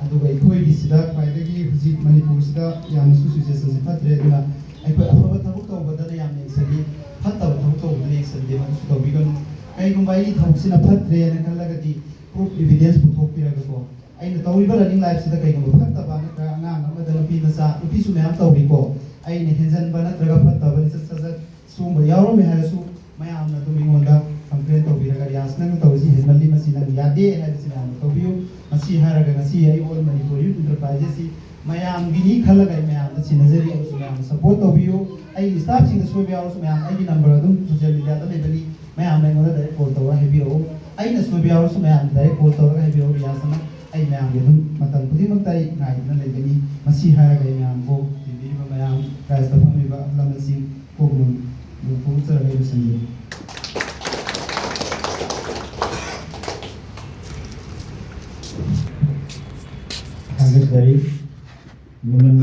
ꯑꯗꯨꯒ ꯑꯩꯈꯣꯏꯒꯤꯁꯤꯗ ꯈ꯭ꯋꯥꯏꯗꯒꯤ ꯍꯧꯖꯤꯛ ꯃꯅꯤꯄꯨꯔꯁꯤꯗ ꯌꯥꯝꯅꯁꯨ ꯁꯤꯆꯨꯋꯦꯁꯟꯁꯤ ꯐꯠꯇ꯭ꯔꯦ꯫ ꯑꯗꯨꯅ ꯑꯩꯈꯣꯏ ꯑꯐꯕ ꯊꯕꯛ ꯇꯧꯕꯗꯅ ꯌꯥꯝꯅ ꯌꯦꯡꯁꯤꯜꯂꯤ, ꯐꯠꯇꯕ ꯊꯕꯛ ꯇꯧꯕꯗꯅ ꯌꯦꯡꯁꯤꯟꯗꯦ꯫ ꯃꯗꯨꯁꯨ ꯇꯧꯕꯤꯒꯅꯨ꯫ ꯀꯩꯒꯨꯝꯕ ꯑꯩꯒꯤ ꯊꯕꯛꯁꯤꯅ ꯐꯠꯇ꯭ꯔꯦꯅ ꯈꯜꯂꯒꯗꯤ ꯄ꯭ꯔꯨꯐ, ꯏꯚꯤꯗꯦꯟꯁ ꯄꯨꯊꯣꯛꯄꯤꯔꯒꯀꯣ, ꯑꯩꯅ ꯇꯧꯔꯤꯕ ꯔꯟꯅꯤꯡ ꯂꯥꯏꯐꯁꯤꯗ ꯀꯩꯒꯨꯝꯕ ꯐꯠꯇꯕ ꯅꯠꯇ꯭ꯔꯒ ꯑꯉꯥꯡ ꯑꯃꯗ ꯅꯨꯄꯤ ꯃꯆꯥ, ꯅꯨꯄꯤꯁꯨ ꯃꯌꯥꯝ ꯇꯧꯔꯤꯀꯣ, ꯑꯩꯅ ꯍꯦꯟꯖꯟꯕ ꯅꯠꯇ꯭ꯔꯒ ꯐꯠꯇꯕ ꯂꯤꯆꯠ ꯁꯥꯖꯠ ꯁꯤꯒꯨꯝꯕ ꯌꯥꯎꯔꯝꯃꯦ ꯍꯥꯏꯔꯁꯨ, ꯃꯌꯥꯝꯅ ꯑꯗꯨꯝ ꯑꯩꯉꯣꯟꯗ ꯀꯝꯄ꯭ꯂꯦꯟ ꯇꯧꯕꯤꯔꯒ, "ꯔꯤꯌꯥꯁ, ꯅꯪꯅ ꯇꯧꯔꯤꯁꯤ ꯍꯦꯟꯃꯜꯂꯤ, ꯃꯁꯤ ꯅꯪ ꯌꯥꯗꯦ" ꯍꯥꯏꯕꯁꯤ ꯃꯌꯥꯝꯅ ꯇꯧꯕꯤꯌꯨ꯫ ꯃꯁꯤ ꯍꯥꯏꯔꯒ ꯉꯁꯤ ꯑꯩ ꯑꯣꯜ ꯃꯅꯤꯄꯨꯔ ꯌꯨꯠ ꯏꯟꯇꯔꯄ꯭ꯔꯥꯏꯖꯦꯁꯁꯤ ꯃꯌꯥꯝꯒꯤꯅꯤ ꯈꯜꯂꯒ ꯑꯩ ꯃꯌꯥꯝꯗ ꯁꯤꯟꯅꯖꯔꯤ꯫ ꯑꯗꯨꯁꯨ ꯃꯌꯥꯝꯅ ꯁꯄꯣꯔꯠ ꯇꯧꯕꯤꯌꯨ꯫ ꯑꯩꯒꯤ ꯁ꯭ꯇꯥꯐꯁꯤꯡꯗ ꯁꯣꯏꯕ ꯌꯥꯎꯔꯁꯨ ꯃꯌꯥꯝ ꯑꯩꯒꯤ ꯅꯝꯕꯔ ꯑꯗꯨꯝ ꯁꯣꯁꯤꯌꯦꯜ ꯃꯤꯗꯤꯌꯥꯗ ꯂꯩꯕꯅꯤ, ꯃꯌꯥꯝꯅ ꯑꯩꯉꯣꯟꯗ ꯗꯥꯏꯔꯦꯛ ꯀꯣꯜ ꯇꯧꯔꯒ ꯍꯥꯏꯕꯤꯔꯛꯎ꯫ ꯑꯩꯅ ꯁꯣꯏꯕ ꯌꯥꯎꯔꯁꯨ ꯃꯌꯥꯝꯅ ꯗꯥꯏꯔꯦꯛ ꯀꯣꯜ ꯇꯧꯔꯒ ꯍꯥꯏꯕꯤꯔꯛꯎ꯫ ꯔꯤꯌꯥꯁ ꯑꯃ ꯑꯩ ꯃꯌꯥꯝꯒꯤ ꯑꯗꯨꯝ ꯃꯇꯝ ꯈꯨꯗꯤꯡꯃꯛꯇ ꯑꯩ ꯉꯥꯏꯗꯨꯅ ꯂꯩꯒꯅꯤ꯫ ꯃꯁꯤ ꯍꯥꯏꯔꯒ ꯑꯩ ꯃꯌꯥꯝꯕꯨ ꯌꯦꯡꯕꯤꯔꯤꯕ ꯃꯌꯥꯝ, ꯗꯥꯏꯁꯇ ꯐꯝꯃꯤꯕ ꯑꯍꯜ ꯂꯃꯟꯁꯤꯡ, ꯀꯣꯛꯅꯨꯡ ꯐꯣꯡꯗꯣꯛꯆꯔꯒ ꯑꯩ ꯂꯣꯏꯁꯤꯟꯖꯔꯤ꯫ ꯊꯥꯒꯠꯆꯔꯤ꯫ ꯃꯃꯜ